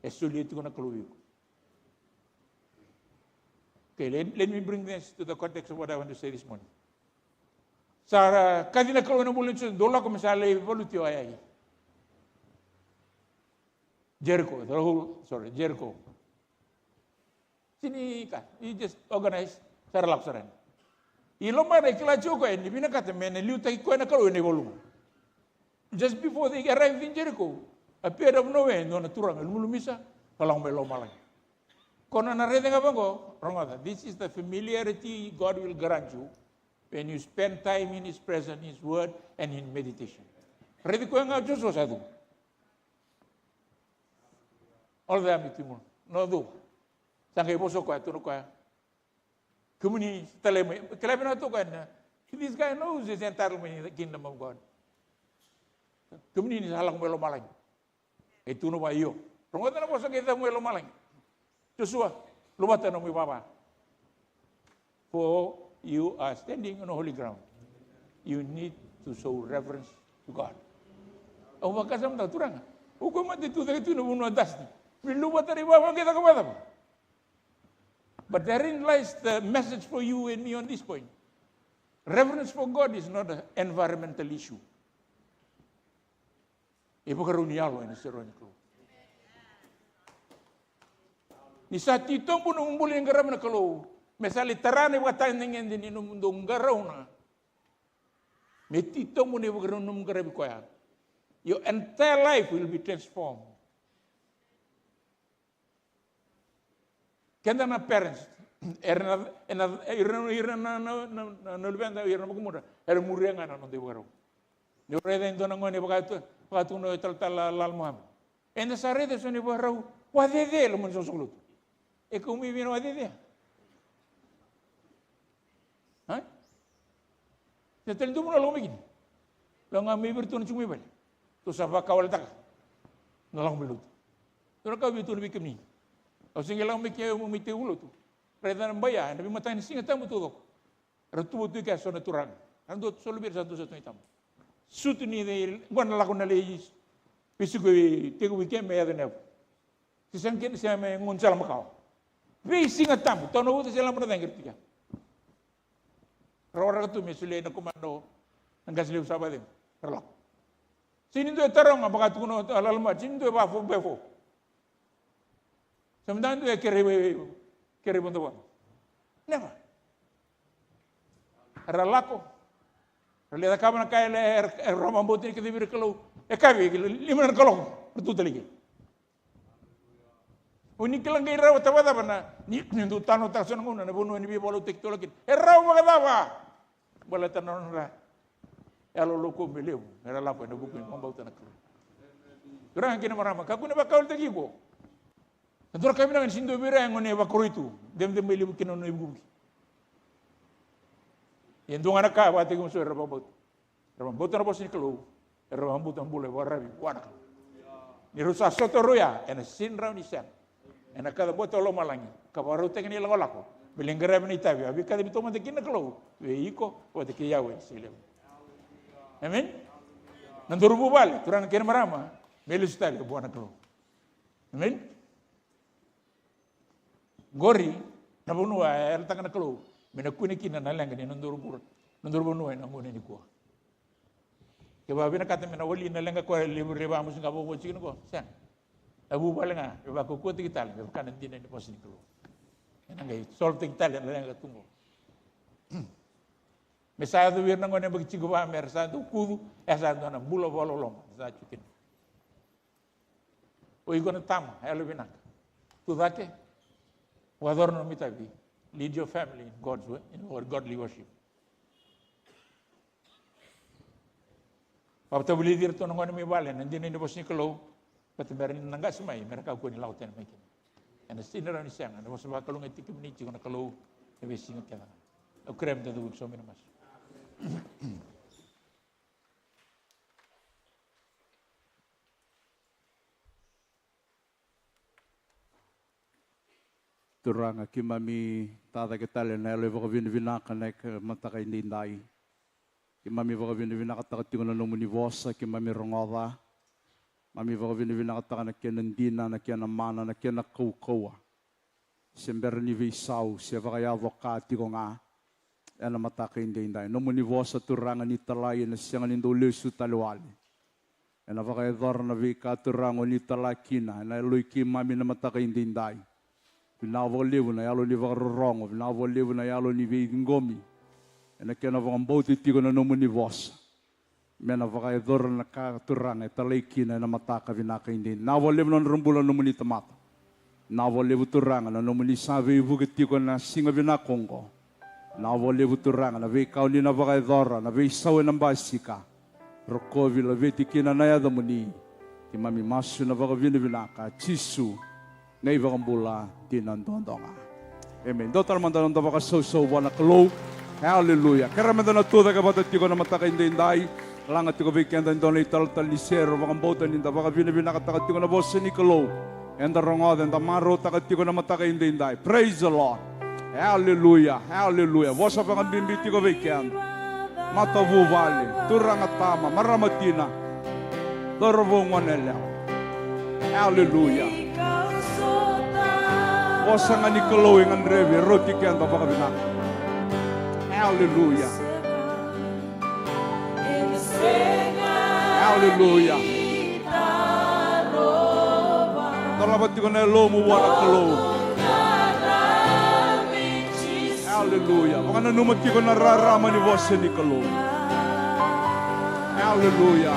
e solia tiko na Kalou vei iko. Okay, let, let me bring this to the context of what I want to say this morning. Sa kaci na Kalou ena bula ni Joshua, dou lako me sa lai valuti o Ai. Jericho, the whole, sorry, Jericho. Sega ni ka, he just organize, sa ra lako sara yani. I lomana e kila tiko o koya ni vinakata me na liutaki koya na Kalou ena ivalu. Just before they arrived in Jericho, appeared out of nowhere e dua na turaga lumulamisa, ka lako mai lomalagi. Ko na na raica ga vaqo, rogoca. This is the familiarity God will grant you when you spend time in His presence, His word, and in meditation. Raici koya ga o Joshua sa tu. All the army team, no tu. Sa qai vosa o koya, tukuna o koya. Kemuni sa talai mai, kila vinaka tu o koya na, this guy knows his entitlement in the kingdom of God. Kemuni ni sa lako mai lomalagi. E tukuna vua, io. Rogoca na vosa qai cavu mai lomalagi. Joshua, luvata na nomu ivava. For you are standing on holy ground. You need to show reverence to God. Au vakasamataka, turaga. O koya mada e tucake tu na vanua dusty. Me luvata na ivava qai caka vakacava? But therein lies the message for you and me on this point. Reverence for God is not an environmental issue. E vakarau ni yalo ena serau ni Kalou. Ni sa titobu nomu bula ni qarava na Kalou, me sa lai tara na ivakatagedegede ni nomu dau qarauna. Me titobu na ivakarau ni nomu qaravi koya. Your entire life will be transformed. Keda na parents, era na, era na, ira na, ira na, na, na, na, na luveda, ira na vakamudra, era muria ga na noda ivakarau. Ni o raica e dua na gone vakatu, vakatu na talatala Lal Mohammed. Eda sa raica so na ivakarau, vakacece e loma ni soqosoqo lotu. E kau mai vei na vakacece. Ai? Sa tale dua vanua lako mai kina. Lako ga mai vei iratou na tiko mai vale. Tou sa vakawaletaka na lako mai lotu. Tou na kau vei tou na vei kemuni. Au se qai lako mai ke au mai tei lotu. Raica na baia, ena veimataka ni Siga Tabu taucoko. Era tu vatu i kea so na turaga. Era dua tu solo vei ira sa dua sa tu i tabu. Sutu ni cei, qo na lako na lai. Veisiko i tekivu i ke me yaco na yavu. Se sega kina se me gaunisala makawa. Vei Siga Tabu, tau na uca se laba na cagi era tu i kea. Rawaraka tu me solia na komando na qase levu sa vakacegu. Ra lako. Sega ni dua e taroga, vaka tukuna o Lal Mohammed, sega ni dua e vafo, befo. Sa mada dua e kerei, kerei vodovodo. Never. Era lako. Ra lai cakava na ka e, e, e ra vakabauta ni kacivi ira na Kalou. E kavi, lima na kaloko. Ra tu tale i ke. O ni kila qai rawa tavacava na, ni, ni dau tanotaka so na gauna, na vanua ni veivakalotutaki tolo kina. E rawa vakacava? Baleta na nodra yalo lokumu e levu, era lako ena vuku ni vakabauta na Kalou. Turaga kei na marama, kakua ni vakawalitaki iko. Na turaga vinaka ni sega ni dua vei ira e gone vakoroi tu, cemcem mai levu kina nona ivukivuki. Ia dua ga na ka, vakataki kemuni so era vakabauta. Era vakabauta na vosa ni Kalou, era vakabauta na bula e vakararavi vua na Kalou. Ni rau sa sota rau ya, ena sega ni rawa ni sega. Ena kacabote o lomalagi, ka vakarautaki na ilakolako me lai qaravi na itavi a veikacivi taumada kina na Kalou vei iko vata kei au ena siga levu. Amen. Na daru vuvale, turaga kei na marama, me lesu tale vua na Kalou. Amen. Qori na vanua e yalataka na Kalou me na kune kina na leqa ni nodaru bula, nodaru vanua ena gauna nikua. Ke vakavinakata me na wali na leqa koya levu e vakamusuka vovou tiko nikua, sega. Na vuvale ga e vakaukauwataki tale me vaka na dina ni vosa ni Kalou. Ena qai solotaki tale na leqa tu qo. Me sa yaco vei ira na gone yabaki tiko va me ra sa dau kucu, e sa dua na bula vakaloloma sa tu kina. O iko na tama, yalo vinaka. Tu cake, vakayacora na nomu itavi. Lead your family in God's way, in godly worship. Vakatavulici iratou na gone mai vale na dina ni vosa ni Kalou, vata me ra na qase mai, me ra kakua ni lako tani mai kina. Ena sega ni rawa ni sega, na vosa vakalougatataki kemuni tiko na Kalou, na veisiga kece ga. Au kerea me da cuva ki so mai na masu. Turaga, keimami tacake tale na yalo e vakavinavinaka na mataka edaidai. Keimami vakavinavinakataka tiko na nomuni vosa, keimami rogoca. Mami vakavinavinakataka na kena dina, na kena mana, na kena kaukauwa. Se bera ni veisau, se vakayaco ka tiko ga. Ena mataka edaidai. Nomuni vosa Turaga ni talai, ena sega ni dau lesu tale wale. Ena vakayacora na veika Turaga o ni tala kina, ena yaloi keimami na mataka edaidai. Vinaka vakalevu na yalo ni vakarorogo, vinaka vakalevu na yalo ni veiciqomi. Ena kena vakabauti tiko na nomuni vosa. Me na vakayacora na ka Turaga e talai kina ena mataka vinaka edaidai. Vinaka vakalevu na nodra bula na nomuni tamata. Vinaka vakalevu Turaga na nomuni sa veivuke tiko ena siga vinaka oqo. Vinaka vakalevu Turaga na veika o ni na vakayacora, na veisau ena basika. Rokovi laveti kina na yacamuni. Keimami masu ena vakavinavinaka, Jisu. Na iVakabula dina duadua ga. Amen. Dua tale mada na noda vakasausau vua na Kalou. Haleluya. Kerea meda na tucake vata tiko na mataka edaidai. Laga tiko vei keda e dua na italatala ni sere, au vakabauta ni da vakavinavinakataka tiko na vosa ni Kalou. Eda rogoca, eda marautaka tiko na mataka edaidai. Praise the Lord. Haleluya. Haleluya. Vosa vakabibi tiko vei keda. Matavuvale, turaga tama, marama tina. Cauravou, goneyalewa. Aleluya. Vosa ga ni Kalou e gadrevi, e rauti keda vakavinaka. Aleluya. Aleluya. Dolava tiko na yalomu vua na Kalou. Aleluya. Vakananuma tiko na rarama ni vosa ni Kalou. Aleluya.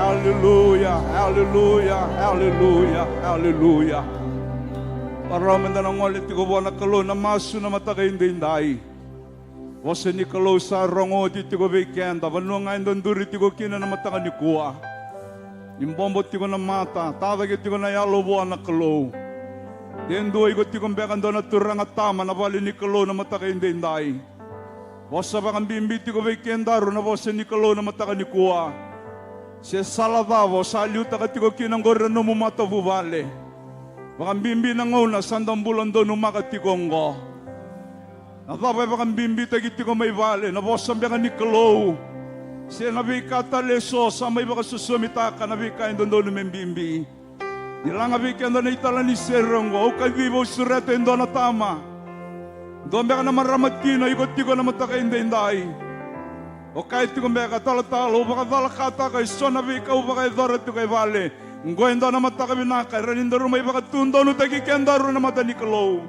Aleluya, aleluya, aleluya, aleluya. Varau meda na gole tiko vua na Kalou na masu na mataka edaidai. Vosa ni Kalou sa rogo oti tiko vei keda, vanua ga eda duri tiko kina na mataka nikua. Ni bobo tiko na mata, tacake tiko na yalo vua na Kalou. De dua iko tiko beka dua na turaga tama na vale ni Kalou na mataka edaidai. Vosa vakabibi tiko vei kedaru na vosa ni Kalou na mataka nikua. Se sala cava o sa liutaka tiko kina oqori na nomu matavuvale. Vakabibi na gauna sa da bula donumaka tiko oqo. Na cava e vakabibitaki tiko mai vale, na vosa beka ni Kalou, se na veika tale eso sa mai vakasosomitaka na veika e dodonu me bibi? Ni laga vei keda na itala ni sere oqo, au kaciva, au sureta e dua na tama, dua beka na marama tina iko tiko na mataka edaidai. O kaya tiko beka, talatala, au vakacalakataka eso na veika au vakayacora tiko e vale. Oqo e dua na mataka vinaka, e rawa ni daru mai vakatudonutaki kedaru na mata ni Kalou.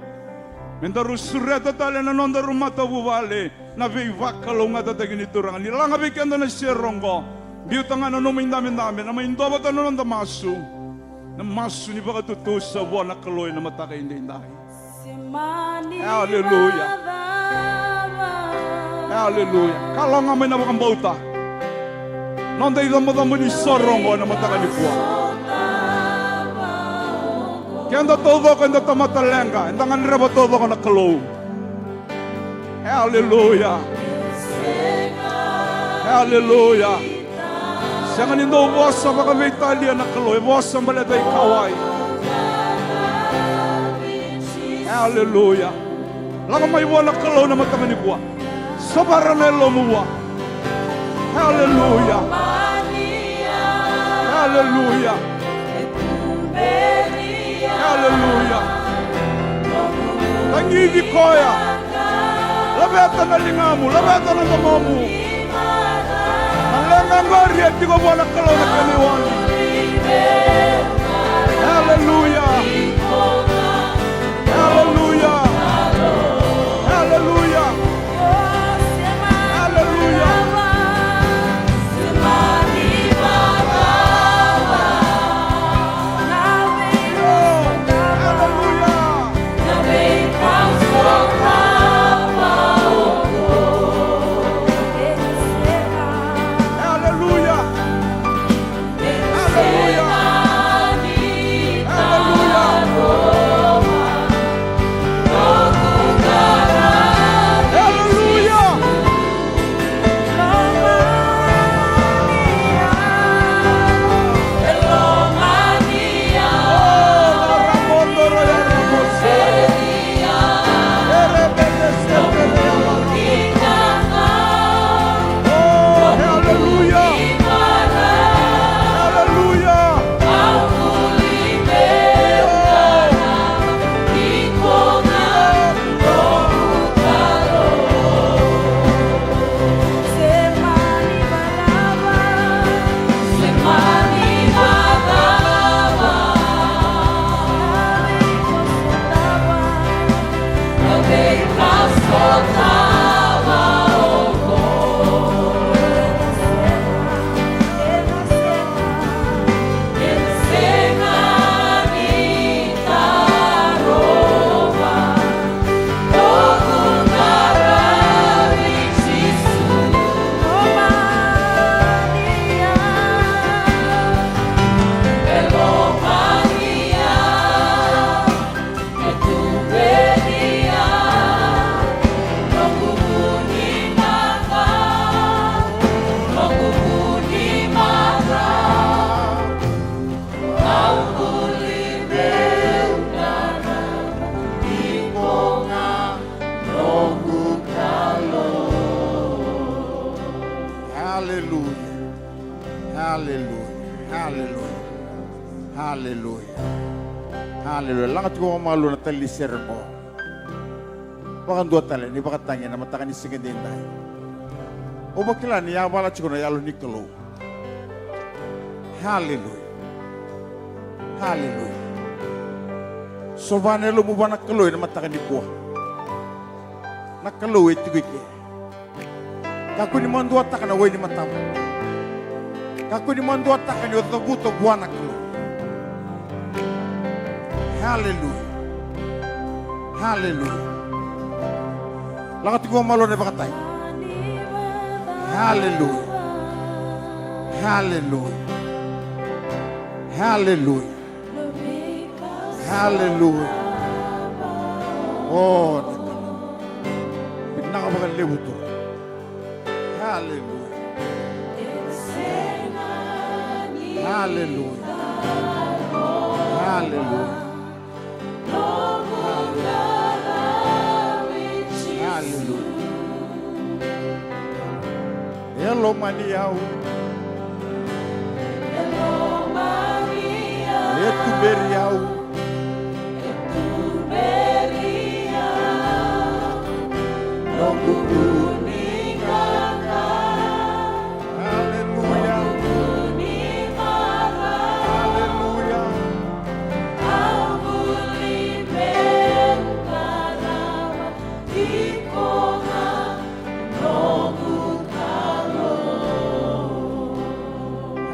Me daru sureta tale na nodaru matavuvale na veivakalougatataki ni Turaga. Ni laga vei keda na sere oqo, biuta ga na nomu idabedabe, na mai dua vata na noda masu. Na masu ni vakatutusa vua na Kalou ena mataka edaidai. Aleluya. Aleluya. Kalougata mai na vakabauta. Noda icabocabo ni soro oqo ena mataka nikua. Keda taucoko eda tamata leqa, eda gadreva taucoko na Kalou. Aleluya. Aleluya. Sega ni dau vosa vakaveitalia na Kalou, e vosa baleta ikauwai. Aleluya. Lako mai vua na Kalou na mataka nikua. Savara na yalomu vua. Aleluya. Aleluya. Kivi koya. Laveta na ligamu, laveta na domomu. Na leqa qori e tiko vua na Kalou na kena iwali. Aleluya. Aleluya. Aleluya. Aleluya. Oh, aleluya. Aleluya. Aleluya. Aleluya. Aleluya. Oh, hallelujah. Hallelujah. Hallelujah. Hallelujah. Hallelujah. Hallelujah. Hallelujah. Laga tiko vakamalua na tali ni sere oqo. Vakadua tale ni vakatagi ena mataka ni siga edaidai. Au vakila ni yavala tiko na Yalo ni Kalou. Hallelujah. Hallelujah. Sova na yalomu vua na Kalou ena mataka nikua. Na Kalou e tiko i ke. Kakua ni maduataka na wai ni matava. Kakua ni maduataka ni o cavuta vua na Kalou. Hallelujah. Hallelujah. Lako tiko vakamalua na ivakatagi. Hallelujah. Hallelujah. Hallelujah. Hallelujah. O, na Kalou. Vinaka vakalevu tu. Hallelujah. Hallelujah. Hallelujah. Hallelujah. E lomani au. E tuberi au. Aleluya. Aleluya.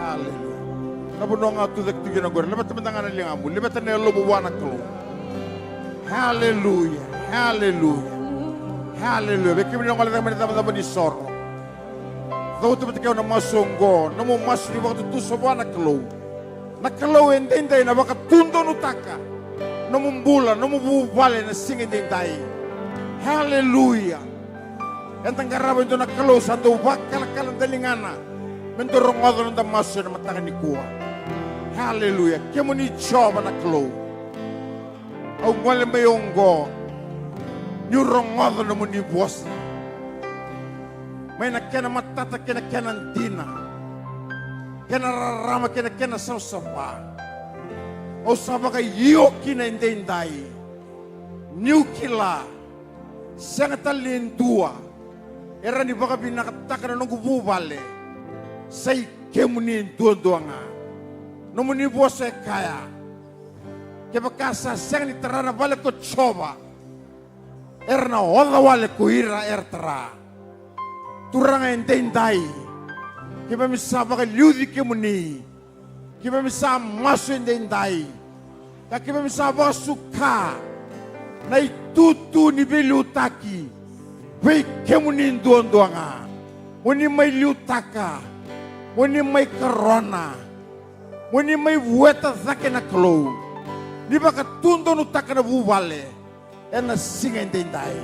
Aleluya. Na vanua ga o tucake tiko kina oqori, laveta mada ga na ligamu, laveta na yalomu vua na Kalou. Aleluya. Aleluya. Aleluya. Vei kemuni na gole cake mai na icavacava ni soro, cauta vata kei au na masu oqo, nomu masu ni vakatutusa vua na Kalou. Na Kalou edaidai na vakatudonutaka nomu bula, nomu vuvale na siga edaidai. Aleluya. Eda qarava e dua na Kalou sa dau vakalakala daligana me dau rogoca na noda masu ena mataka nikua. Aleluya. Kemuni Jiova na Kalou, au gole mai oqo niu rogoca nomuni vosa, mai na kena matata kei na kena dina, kei na rarama kei na kena savasava. Au sa vakaio kina edaidai. Niu kila, sega tale ni dua e rawa ni vakavinakataka na noqu vuvale, sa i kemuni duadua ga. Nomuni vosa e kaya, kevaka sa sega ni tara na vale ko Jiova, era na oca wale ko ira era tara. Turaga, edaidai keimami sa vakaliuci kemuni. Keimami sa masu edaidai ka keimami sa vakasuka na itutu ni veiliutaki vei kemuni duadua ga. Mo ni mai liutaka, mo ni mai karona, mo ni mai vueta cake na Kalou. Ni vakatudonutaka na vuvale ena siga edaidai.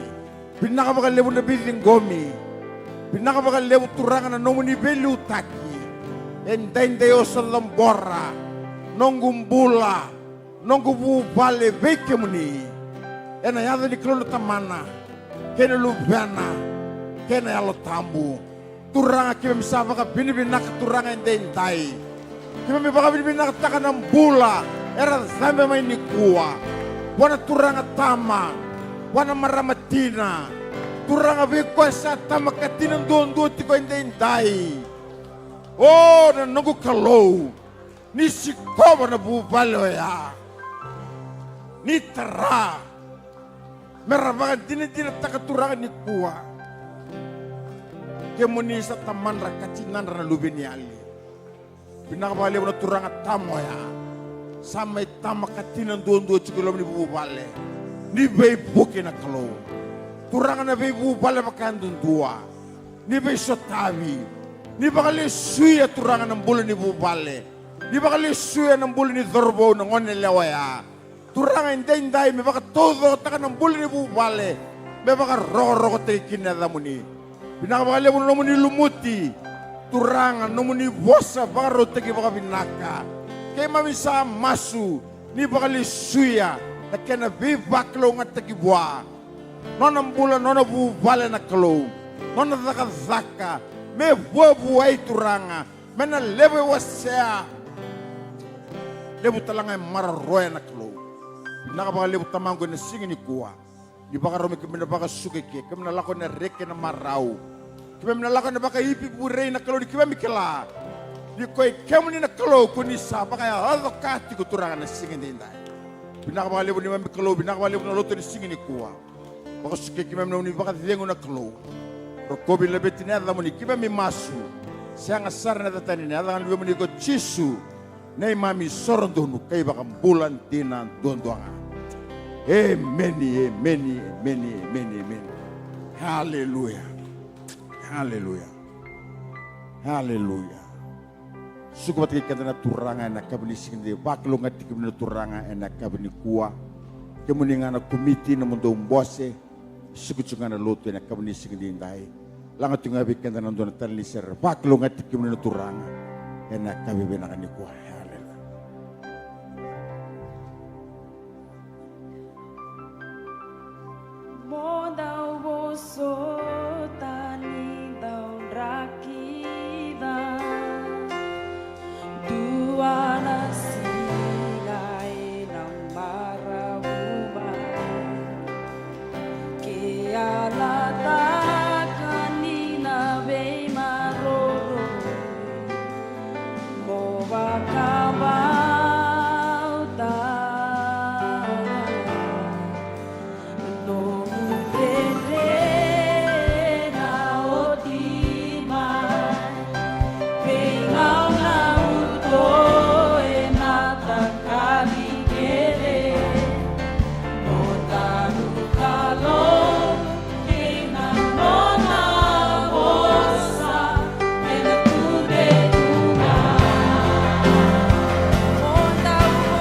Vinaka vakalevu na veiciqomi. Vinaka vakalevu Turaga na nomuni veiliutaki. Edaidai au sa cabora noqu bula, noqu vuvale vei kemuni, ena yaca ni Kalou na Tamana kei na Luvena kei na Yalo Tabu. Turaga, keimami sa vakavinavinaka Turaga edaidai. Keimami vakavinavinakataka na bula era cabe mai nikua, vua na turaga tama, vua na marama tina. Turaga, vei koya sa tama ka tina duadua tiko edaidai. O na noqu Kalou, ni sikova na vuvale oya, ni tara me ra vakadinadinataka Turaga nikua. Kemuni sa tamadra ka tinadra na luveniyali. Vinaka vakalevu na turaga tama oya, sa mai tama ka tina duadua tiko e loma ni vuvale. Ni veivuke na Kalou. Turaga, na veivuvale vakayadudua, ni veisotavi, ni vakalesuya Turaga na bula ni vuvale, ni vakalesuya na bula ni cauravou, na goneyalewa oya. Turaga, edaidai me vakataucokotaka na bula ni vuvale, me vakarokorokotaki kina na yacamuni. Vinaka vakalevu na nomuni lumuti Turaga, nomuni vosa vakarautaki vakavinaka. Keimami sa masu ni vakalesuya na kena veivakalougatataki vua nona bula, nona vuvale na Kalou, nona cakacaka me vuavuai Turaga, me na levu e wasea, levu tale ga e maroroya na Kalou. Vinaka vakalevu Tamaqu ena siga nikua. Ni vakarau me keimami na vakasuka eke, keimami na lako ena reki, ena marau. Keimami na lako ena vakaivurei na Kalou, ni keimami kila ni koi kemuni na Kalou, ko ni sa vakayaco ka tiko Turaga na siga edaidai. Vinaka vakalevu neimami Kalou, vinaka vakalevu na lotu ena siga nikua. Vakasuka eke keimami na nomuni vakacegu na Kalou. Rokovi, laveti na yacamuni, keimami masu, sega sara ena yaca tani, na yaca ga ni Luvemuni ko Jisu, neimami soro donu ka iVakabula dina duadua ga. Emeni, emeni, emeni, emeni, emeni. Haleluya. Haleluya. Haleluya. Suka vata kei keda na Turaga ena yakavi ni siga edaidai. Vakalougatataki kemuni na Turaga ena yakavi nikua. Kemuni ga na komiti, nomudou bose, suka tiko ga na lotu ena yakavi ni siga edaidai. Laga tiko ga vei keda na dua na tale ni sere. Vakalougatataki kemuni na Turaga ena yakavi vinaka nikua.